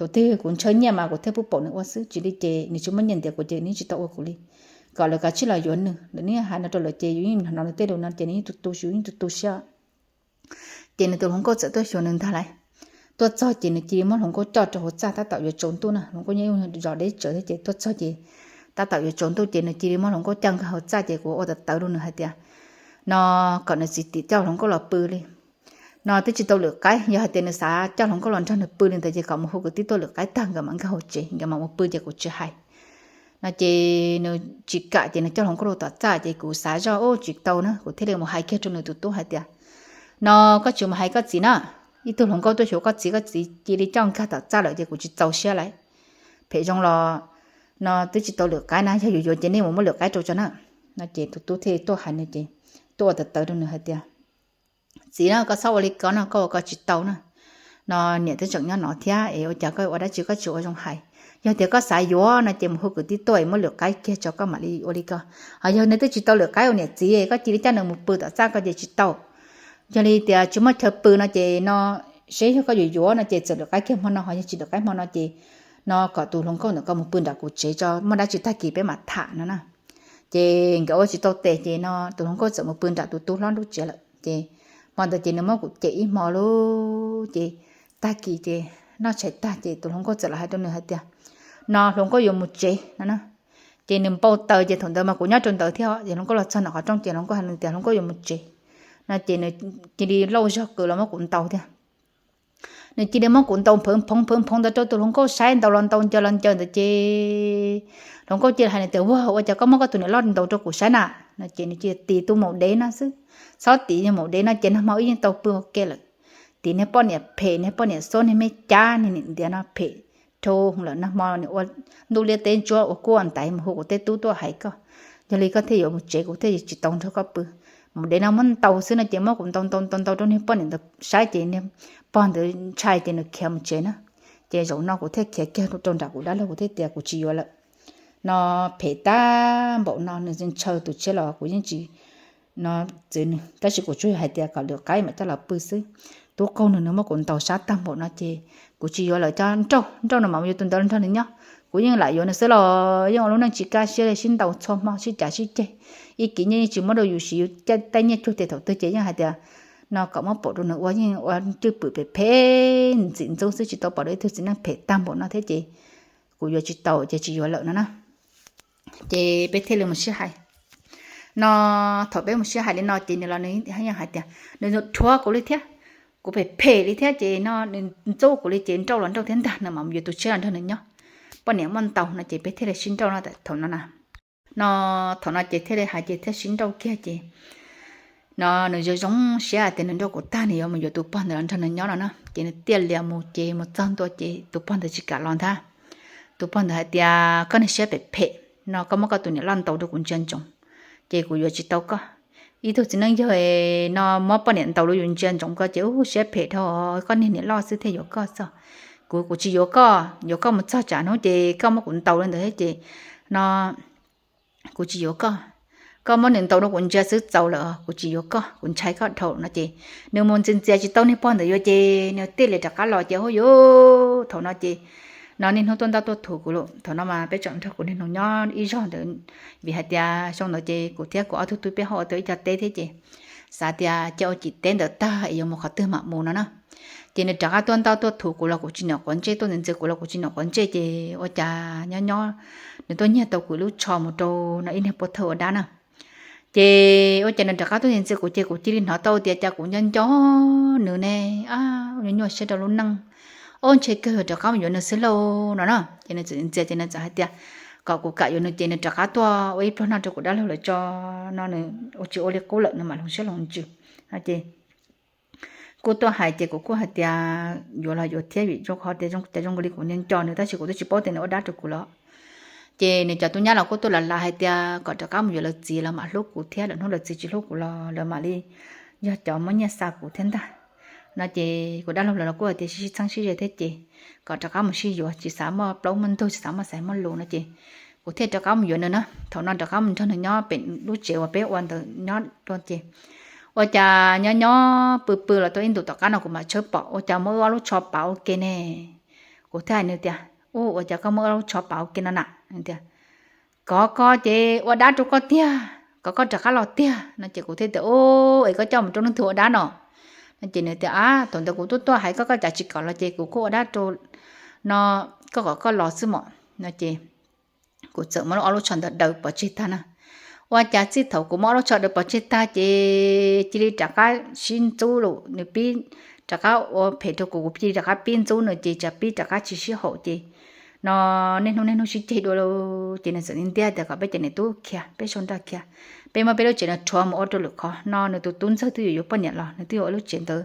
Kuv twb, kuv ntshaw nyiaj mas kuv thiaj pub paum nws ua xwb, tsis li ces nws tsis muaj nyiaj ntiav kuv ces nws yeej tsis tau ua kuv li. Kom lawv kav tsij los yuav nws, lawv yeej hais no rau lawv ces yus yeej hnov nws tej lus no ces nws yeej tu tu, yus yeej tu tu siab. Ces nws tus hluas nkauj txawm tuaj xyuas nws ntag lauj. Tuaj txog ces nws cia li muab hluas nkauj coj rau hauv txaj tab tom yuav tsaus ntuj na, hluas nkauj nyob zos deb tsawv thiab ces tuaj txog ces tab tom yuav tsaus ntuj ces nws cia li muab hluas nkauj coj nkag hauv txaj ces kuv ua tawv tawv rau nws hais tias, no kom nws txiv tim coj hluas nkauj los pw li. No twb tsis tau lwm qaib, yog hais tias nws xav coj hluas nkauj los nrog nws pw li ntawd ces kom mus hu kwv tij tuaj lwm qaib tag nkawd mam nkag hauv tsev, nkawd mam mus pw ces kuv tsis hais. No ces nws tsis kam ces nws coj hluas nkauj rau tom txaj ces kuv xav zoj ub tsis tau na, kuv thiaj li mus hais kiag rau nws tus tub hais tias, no koj tsis mus hais koj txiv na, ib tug hluas nkauj tuaj xyuas koj txiv, koj txiv cia li coj nkag tom txaj lawm ces kuv tsis txaus siab lawm. Phem zoo los no twb tsis tau lwm qaib na, yog yuav yuav ces nej mus muab lwm qaib rau tso na. No ces tus tub thiaj li tuaj hais nws ces tuaj ua tawv tawv rau nws hais tias, txiv na, koj txhob ua li ko no, koj ua ko tsis tau na. No niam twb tseem nyob no thiab es ua cas koj ua dab tsi koj tsis ua zoo hais. Yog tias koj xav yuav no ces mus hu kwv tij tuaj es muab lwm qaib kiag tso koj mam li ua li ko. Ho yog nws twb tsis tau lwm qaib ua niam txiv koj cia li coj nws mus pw tom txaj ko ces tsis tau. Yog li tias tsis muaj chaw pw no ces no seb yog koj yuav yuav no ces txawm lwm qaib kiag hmo no, ho yog tsis lwm qaib hmo no ces no kom tus hluas nkauj ntawm koj mus pw nram kuv tsev tso, muaj dab tsi tag kis peb mam tham no na. Ces nkawd ua tsis tau tes ces no tus hluas nkauj txawm mus pw nram tus tub hlob lub tsev lawm ces hmo ntawd ces nws muab kuv cem ib hmo lauj ces tag kis ces noj tshais tag ces tus hluas nkauj txawm los hais rau nws hais tias, no hluas nkauj yuav mus tsev no na. Ces nws npau taws ces thaum ntawd mas kuv nyob rau ntawd thiab ces hluas nkauj los txog nram qhov rooj ces hluas nkauj hais nws tias hluas nkauj yuav mus tsev no ces nws cia li lauj zog qws los muab kuv ntaus thiab. Nws cia li muab kuv ntaus nphawv nphoov nphawv nphoov ntawd rau tus hluas nkauj saib, ntaus los ntaus ncaws los ncaws ntawd ces hluas nkauj cia li hais nws tias, ua, ua cas koj muab koj tus niam loj ntaus rau kuv saib na? No ces nws cia li tis tus maum dev no xwb. Txhob tis, yog maum dev no ces nag hmo wb yeej tau pw ua ke lawm. Tis niag poj niam phem, niag poj niam xuab, niag me cab, niag niam ntiav no phem dhau lawm, nag hmo nws ua ntuj liab teb ntsuab ua kuj ua ntaiv mus hu kuv tej tub tuaj hais koj. Yog li koj thiaj yuav mus tsev, kuv thiaj tsis tau nrog koj pw. Maum dev no muab ntaus xwb no ces muab kuv ntaus ntaus ntaus ntaus rau niag poj niam ntawd saib ces niag pog ntawd ntshai ces nws khiav mus tsev na. Ces zaum no kuv thiaj khiav kiag rau nram kuv dab laug, kuv thiaj tias kuv tsis yuav lawm. No phem tag npaum no nws ntshaw tus tshiab los kuv yeej tsis no txwv nws, tab sis kuv tsuas hais tias kom lwm qaib mam coj los pw xwb. Tub qaug nws, nws muab kuv ntaus sab tag npaum no ces kuv tsis yuav lawm, coj nrauj nrauj no mam yuav tus ntawd nrog nws nyob. Kuv yeej lam yuav nws xwb los yeej ua lub neej tsis kaj siab li, sib ntaus txhua hmo, sib cav sib ceg. Ib kiv nyiaj yeej tsis muab rau yus siv, yus caij tej nyiaj cuag tes thaum twg ces yeej hais tias no kom muab pom rau nws ua, yeej ua cwj pwm phem phem ntxim ntxub xwb, tsis tau pom rau ib tug txiv neej phem tag npaum no thiab ces kuv yuav tsis tau ces tsis yuav lawm no na. Ces peb thiaj li mus sib hais. No thaum peb mus sib hais li no ces nws los nws yeej hais tias nws dhuav kuv li thiab, kuv phem phem li thiab ces no nws ntxub kuv li ces nrauj los nrauj thiab ntag, nws mam mus yuav tus tshiab los nrog nws nyob, poj niam muaj ntau no ces peb thiaj li sib nrauj no thaum no na. No thaum no ces thiaj li hais ces thiaj sib nrauj kiag ces no nws zoo zoo siab tias nws nrauj kuv tag nws yuav mus yuav tus pog ntawd los nrog nws nyob no na, ces nws tiaj lias mus ces mus txog ntua ces tus pog ntawd tsis kam los ntag. Tus pog ntawd hais tias koj niag siab phem phem no, koj muab koj tus niam loj ntaus rau kuv ntsia ntsoov, ces kuv yuav tsis tau koj. Ib tug txiv neej yawg no muab poj niam ntaus rau yus ntsia ntsoov ko ces ub siab phem dhau, koj niag niam loj xwb thiaj yuav koj txog. Kuv, kuv tsis yuav koj, yuav koj mus txog tsam hnub ces koj muab kuv ntaus li ntawd thiab ces no kuv tsis yuav koj. Koj muab nws ntaus rau kuv ntsia xwb txaus lawm, kuv tsis yuav koj, kuv ntshai koj dhau no ces nws mus ntxias ntxias tsis tau niag pog ntawd yuav ces nws thiaj li rov qab los ces hu yuav. Thaum no ces no niaj hnub tuaj ntaj tuaj thuv kuv lawm. Thaum no mas peb tseem nrog kuv niag nus nyob ib zog ntawd, vim hais tias xyoo ntawd ces kuv thiab kuv ob tug tub peb ho ua tau ib co teb thiab ces xav tias cia ua cim teb ntawd tag es yuav mus qhov twg mam mus no na. Ces nws rov qab tuaj ntaj tuaj thuv kuv los kuv tsis niam quav ntsej, tuaj ntxias ntxias kuv los kuv tsis niam quav ntsej ces ua cas nyob nyob nws tuaj nyiag tau kuv ib lub tsho mus rau no ib niag pov thawj ua dab na. Ces ua cas nws rov qab tuaj ntxias ntxias kuv ces kuv cia li hnov tau tias cas kuv nco nco nws ne, nyuaj nyuaj siab rau lub neej. Ob ntshe kawg rov qab mus yuav nws xwb lauj no na. Ces nws txawm ntxias ces nws txawm hais tias kom kuv kam yuav nws ces nws rov qab tuaj ua ib pluag noj rau kuv dab laug lawm tso no, nws ua tsis ua li qub lawm nws mam hloov siab hloov ntsws no ces kuj tuaj hais ces kuv kuj hais tias yuav los yuav thiab vim zoo qhov tias zoo, cas zoo li kuv nco nco nws tab sis kuv twb tsis paub tias nws ua dab rau kuv los. Ces nws cov tub nyab los kuj tuaj las las hais tias kom rov qab mus yuav lawv txiv los mam hlub kuv thiab, lwm hnub lawv txiv tsis hlub kuv los lawv mam li yog cov muab nyiaj xa kuv thiab ntag. No ces kuv dab laug los kuj hais tias sib sib txheeb sib ze thiab ces kom rov qab mus sib yuav, tsis xav muaj plaub muaj ntug, tsis xav muaj xaiv muaj lus no ces kuv thiaj rov qab mus yuav nws na. Thaum no rov qab mus nrog nws nyob pem lub tsev uas peb ua ntawd nyob dua ces ua cas nyob nyob pw pw los tau ib ntus tom qab no kuv mam tshawb pom ua cas muaj wb ob lub tsho pav ua ke ne. Kuv thiaj hais nws tias, Ua cas koj muaj ob lub tsho pauv kiag no na? Tias, Kov koj ces ua dab rau koj tiag, kov koj rov qab los tiag no. Ces kuv thiaj tias, Ua es koj coj mus rau leej twg ua dab no? No ces nws tias, Ab, thaum ntawd kuv tuaj tuaj hais koj, koj cas tsis kom los ces kuv kuj ua dab rau no, koj kom koj los xwb mos no. Ces kuv txawm muab ob lub tsho ntawd daws pov tseg tag na. Ua cas txij thaum kuv muab ob lub tsho daws pov tseg tag ces cia li rov qab sib ntxub lawm, nws pib rov qab ua phem rau kuv, kuv cia li rov qab pib ntxub nws ces tsam pib rov qab tsis sib haum ces no niaj hnub niaj hnub sib ceg dua. Ces nws txawm ntiab tias kom peb cov niam tub khiav, peb sau nra khiav, peb muab peb lub tsev no rhuav mus ua rau lwm qhov no, nws tus tub ntxawg twb yuav yuav poj niam los, nws twb yuav ua lub tsev ntawd,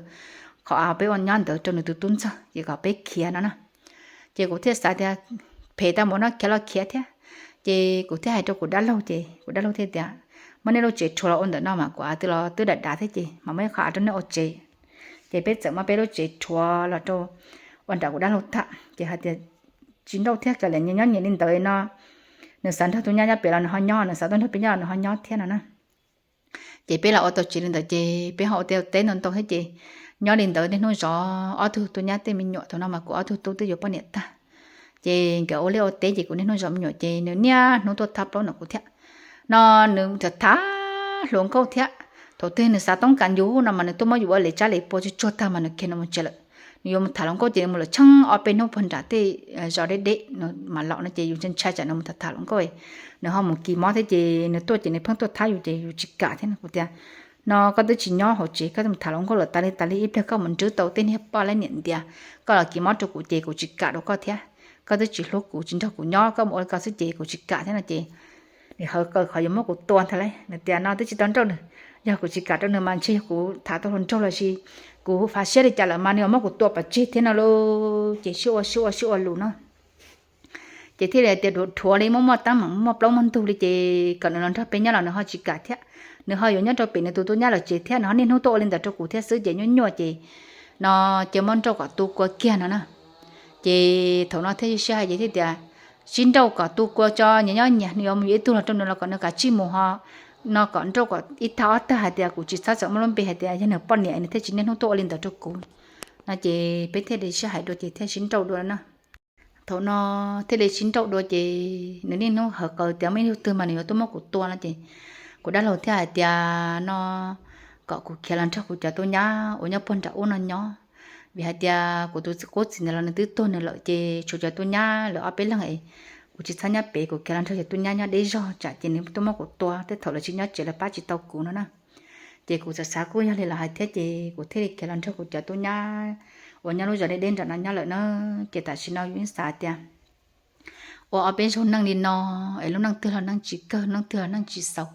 qhov av peb ua nyob ntawd rau nws tus tub ntxawg, ces kom peb khiav no na. Ces kuv thiaj xav tias phem tau npaum no khiav los khiav thiab. Ces kuv thiaj hais rau kuv dab laug ces kuv dab laug thiaj tias, Muab nej lub tsev rhuav los ua ntawm no mas kuv av twb los twb dav dav thiab ces mas muab ib qho av rau nej ua tsev. Ces peb txawm muab peb lub tsev rhuav los rau ua nram kuv dab laug tham ces hais tias, Tsis nrauj thiab, kav liam nyob nyias li ntawd no, nws xav nrog tus nyab nyob pem los nws ho nyob, nws xav tuaj nrog peb nyob los nws ho nyob thiab no na. Ces peb los ua tau tsev li ntawd ces peb ho ua teb ua teb ntau ntau thiab ces nyob li ntawd niaj hnub zov ob tug tus nyab tej me nyuam. Thaum no mas kuv ob tug tub twb yuav poj niam tag, ces nkawd ua liaj ua teb ces kuv niaj hnub zov me nyuam ces nws niaj hnub tuaj thab plaub ntawm kuv thiab. No nws tham tham hluas nkauj thiab. Thaum twg nws xav toob kas yus no mas nws tuaj muab yus ua li tsab li pua tsuag tsuag tag mas nws khiav nws mus tsev lawm. Nws yuav mus tham hluas nkauj ces nws mus lawm tsheej ob peb hnub puag nram tej zos deb deb mas los no ces yus ntshai tsam nws mus tham tham hluas nkauj, nws ho mus kis mob thiab ces nws tuaj ces nws pheej tuaj thab yus ces yus tsis kam thiab no. Kuv tias, No koj twb tsis nyob hauv tsev, koj twb mus tham hluas nkauj lawm tas li tas li, ib pliag koj mus nrwb tau tej niag poj niam ntias, koj los kis mob rau kuv ces kuv tsis kam rau koj thiab. Koj twb tsis hlub kuv, tsis nrog kuv nyob, koj mus ua li ko xwb ces kuv tsis kam thiab no ces nws hawv kaw qhov yuav muab kuv tua ntag lauj. Nws tias no twb tsis tau nrauj nws, yog kuv tsis kam rau nws mas ntshe yog kuv tham tau hluas nraug los sis kuv fav siab li cas lawm mas nws yuav muab kuv tua pov tseg thiab no lauj. Ces sib ua sib ua sib ua lus no ces thiaj li tias dhuav li muaj muaj teeb meem muaj plaub muaj ntug li ces kom nws los nrog peb nyob los nws ho tsis kam thiab. Nws ho yuav nyob rau pem nws tus tub nyab lawv tsev thiab, nws ho niaj hnub tuaj ua li ntawd rau kuv thiab xwb ces nyuaj nyuaj ces no ces muab nrauj kom tu kua kiag no na. Ces thaum no thiaj sib hais ces thiaj tias sib nrauj kom tu kua tso, nyias nyob nyias, nws yuav mus yuav ib tug los rau nws los kom nws kav tsij mus ho no, kom nrauj kom ib tag ob tag hais tias kuv tsis txhob txawm muaj lub npe hais tias yog nws poj niam nws thiaj tsis niaj hnub tuaj ua li ntawd rau kuv no. Ces peb thiaj li sib hais dua ces thiaj sib nrauj dua no. Thaum no thiaj li sib nrauj dua ces nws niaj hnub hawv kaw tias muaj ib tug twg mas nws yuav tuaj muab kuv tua no ces kuv dab laug thiaj hais tias no kom kuv khiav los nrog kuv cov tub nyab uas nyob puag nram ub no nyob, vim hais tias kuv tus txiv qub txiv ntawd los nws twb tuag nws lawm ces tshuav cov tub nyab lawv ob peb leeg es kuv tsis txhob nyob pem, kuv khiav los nrog cov tub nyab nyob deb zog tsam ces nws tuaj muab kuv tua tej thaum lawv tsis nyob tsev lawv pab tsis tau kuv no na. Ces kuv txawm xav kuj yog li lawv hais thiab ces kuv thiaj li khiav los nrog kuv cov tub nyab uas nyob lub zos deb deb nram no nyob lawm na. Ces tam sim no yus xav tias ua ob peb zaug neej li no es lub neej twg los neej tsis kawg, lub neej twg los neej tsis xaus,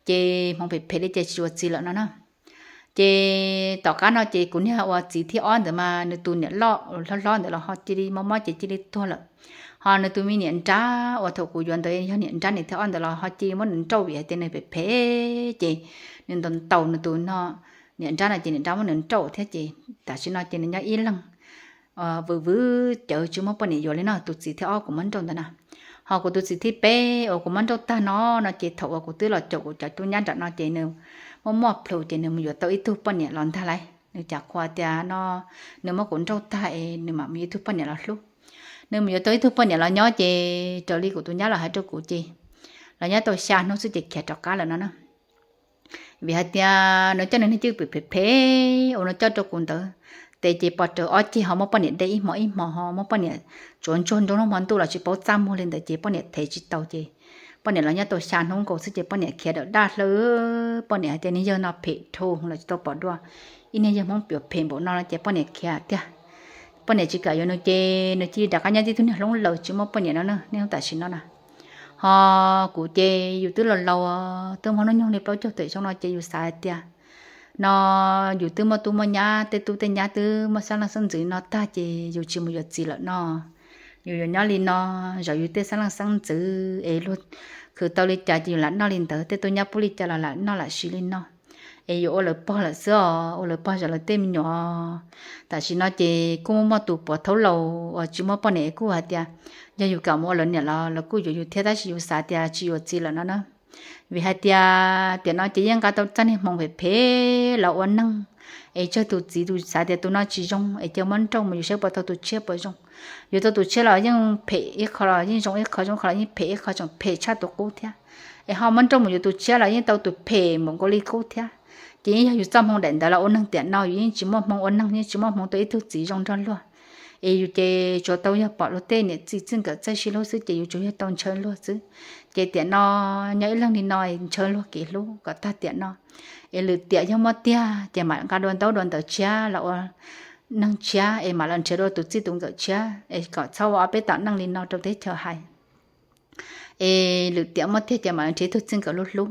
ces hmoov phem phem li ces tsis yuav txiv lawm no na. Ces tom qab no ces kuv niag uas txiv thib ob ntawd mas nws tus niam loj hlob hlob ntawd los ho cia li mob mob ces cia li tuag lawm. Ho nws tus me niam nrab uas thaum kuv yuav ntawd yog niam nrab niam thib ob ntawd los ho cia li muab nws nrauj vim hais tias nws phem phem ces nws ntaus ntaus nws tus no niam nrab no ces niam nrab muab nws nrauj thiab ces tam sim no ces nws nyob ib leeg vwm vwm cawv tsis muaj poj niam yuav li no. Tus txiv thib ob kuv muab nrauj ntawd na. Ho kuv tus txiv thib peb uas kuv muab nrauj tag no no ces thaum uas kuv twb los caum kuv cov tub nyab nram no ces nws muaj muaj plhus ces nws mus yuav tau ib tug poj niam los ntag lauj. Nws cas qhuas tias no nws muab kuv nrauj tag es nws mam mus yuav ib tug poj niam los hlub. Nws mus yuav tau ib tug poj niam los nyob ces raws li kuv tus nyab los hais rau kuv ces los nyob tau xya hnub xwb ces khiav rov qab lawm no na. Vim hais tias nws coj nws niag cwj pwm phem phem uas nws coj rau kuv ntawd, tes ces pos raws ob ceg ho muab poj niam de ib hmo ib hmo ho muab poj niam tsuav ntsuag nroo lub hmo ntuj los tsis paub txaj muag li ntawd ces poj niam thev tsis tau ces poj niam los nyob tau xya hnub nkaus xwb ces poj niam khiav dawm daj hlaw. Poj niam hais tias niag yawg no phem dhau los tsis tau pom dua, ib niag yawg Hmoob piam phem npaum no no ces poj niam khiav tiag. Poj niam tsis kam yuav nws ces nws cia li rov qab nyob tib tug niag hloob laws tsis muaj poj niam no na, niaj hnub tam sim no na. Ho kuv ces yus twb laus laus, twb muaj hnub nyoog li plaub caug tawm xyoo no ces yus xav hais tias no yus twb muaj tub muaj nyab, tej tub tej nyab twb muaj xeeb leej xeeb ntxwv no tag ces yus tsis mus yuav txiv lawm no. Yus yuav nyob li no zov yus tej xeeb leej xeeb ntxwv es luag khwv tau li cas ces yus lam noj li ntawd, tej tub nyab pub li cas los lam noj lam siv li no. Es yuav ua lawv pog lawm xwb os, ua lawv pog zov lawv tej me nyuam. Tam sim no ces kuj muaj muaj tus puav thaub laus uas tsis muaj poj niam kuj hais tias yog yus kam mus ua lawv niam los lawv kuj yuav yus thiab, tab sis yus xav tias tsis yuav txiv lawm no na. Vim hais tias tiam no ces yeej nqa tau txoj niag hmoov phem phem los ua neeg, Es tsawg tus txiv tus xav tias tus no tsis zoo es cia muab nrauj mus yuav saib puas tau tus tshiab puas zoo. Yuav tau tus tshiab los yeej phem ib qho los yeej zoo ib qho, zoo ib qho los yeej phem ib qho, tseem phem tshaj tus qub thiab. Es ho muab nrauj mus yuav tus tshiab los yeej tau tus phem npaum nkaus li qub thiab. Ces yeej yog yus txoj hmoo daim ntawd los ua neeg tiam no yus yeej tsis muaj hmoo ua neeg, yeej tsis muaj hmoo tau ib tug txiv zoo nrog luag. Es yus ces tsuas tau yog pom luag tej niam txiv txij nkawm txawj sib hlub xwb ces yus tsuas yog tau ntshaw luag xwb. Ces tiam no nyob ib leeg li no ntshaw luag kev hlub kom tag tiam no. Es lwm tiam yog muaj tiag ces mam nqa dua ntaub dua ntawv tshiab los ua neeg tshiab es mam los nrhiav dua tus txij tus nkawm tshiab es kom txhob ua ob peb tom neej li no rau teb chaws hais. Es lwm tiam muaj tiag ces mam los nrhiav ib tug txij nkawm hlub hlub.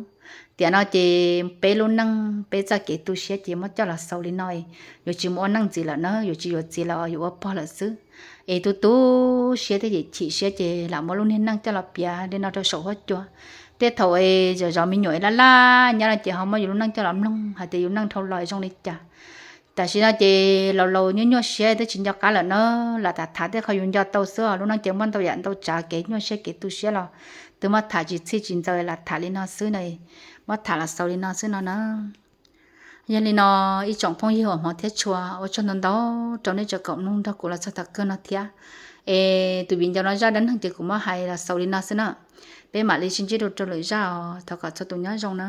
Tiam no ces peb lub neej peb txoj kev tu siab ces muab coj los xaus li no. Yuav tsis mus ua neej ntxiv lawm na, yuav tsis yuav txiv lawm, yuav ua pog lawm xwb. Es tu tu siab thiab chim siab ces lam muab lub niag neej coj los piav li no rau saum huab cua. Tej thaum es zom zaws me nyuam laj laj nyob no ces ho muab yus lub neej coj los mloog hais tias yus neej dhau los zoo li cas. Tam sim no ces laus laus nyuaj nyuaj siab twb tsis nco qab lawm na, lam tham tham tej qhov yus nco tau xwb os. Lub neej ces muaj ntau yam ntau tsav kev nyuaj siab kev tu siab los twb muab tham tsis txhij tsis ntxaws, lam tham li no xwb na, muab tham los xaus li no xwb no na. Yog li no ib tsoom phooj ywg uas hmov thiab tshua, ua tsaug ntau ntau rau nej tseem koom mloog nrog kuv los txog thaum kawg no thiab. Es tus viv ncaus no zaj dab neeg ces kuv muab hais los xaus li no xwb na. Peb mam li sib ntsib dua rau lwm zaj os, thov kom txhua tus nyob zoo na.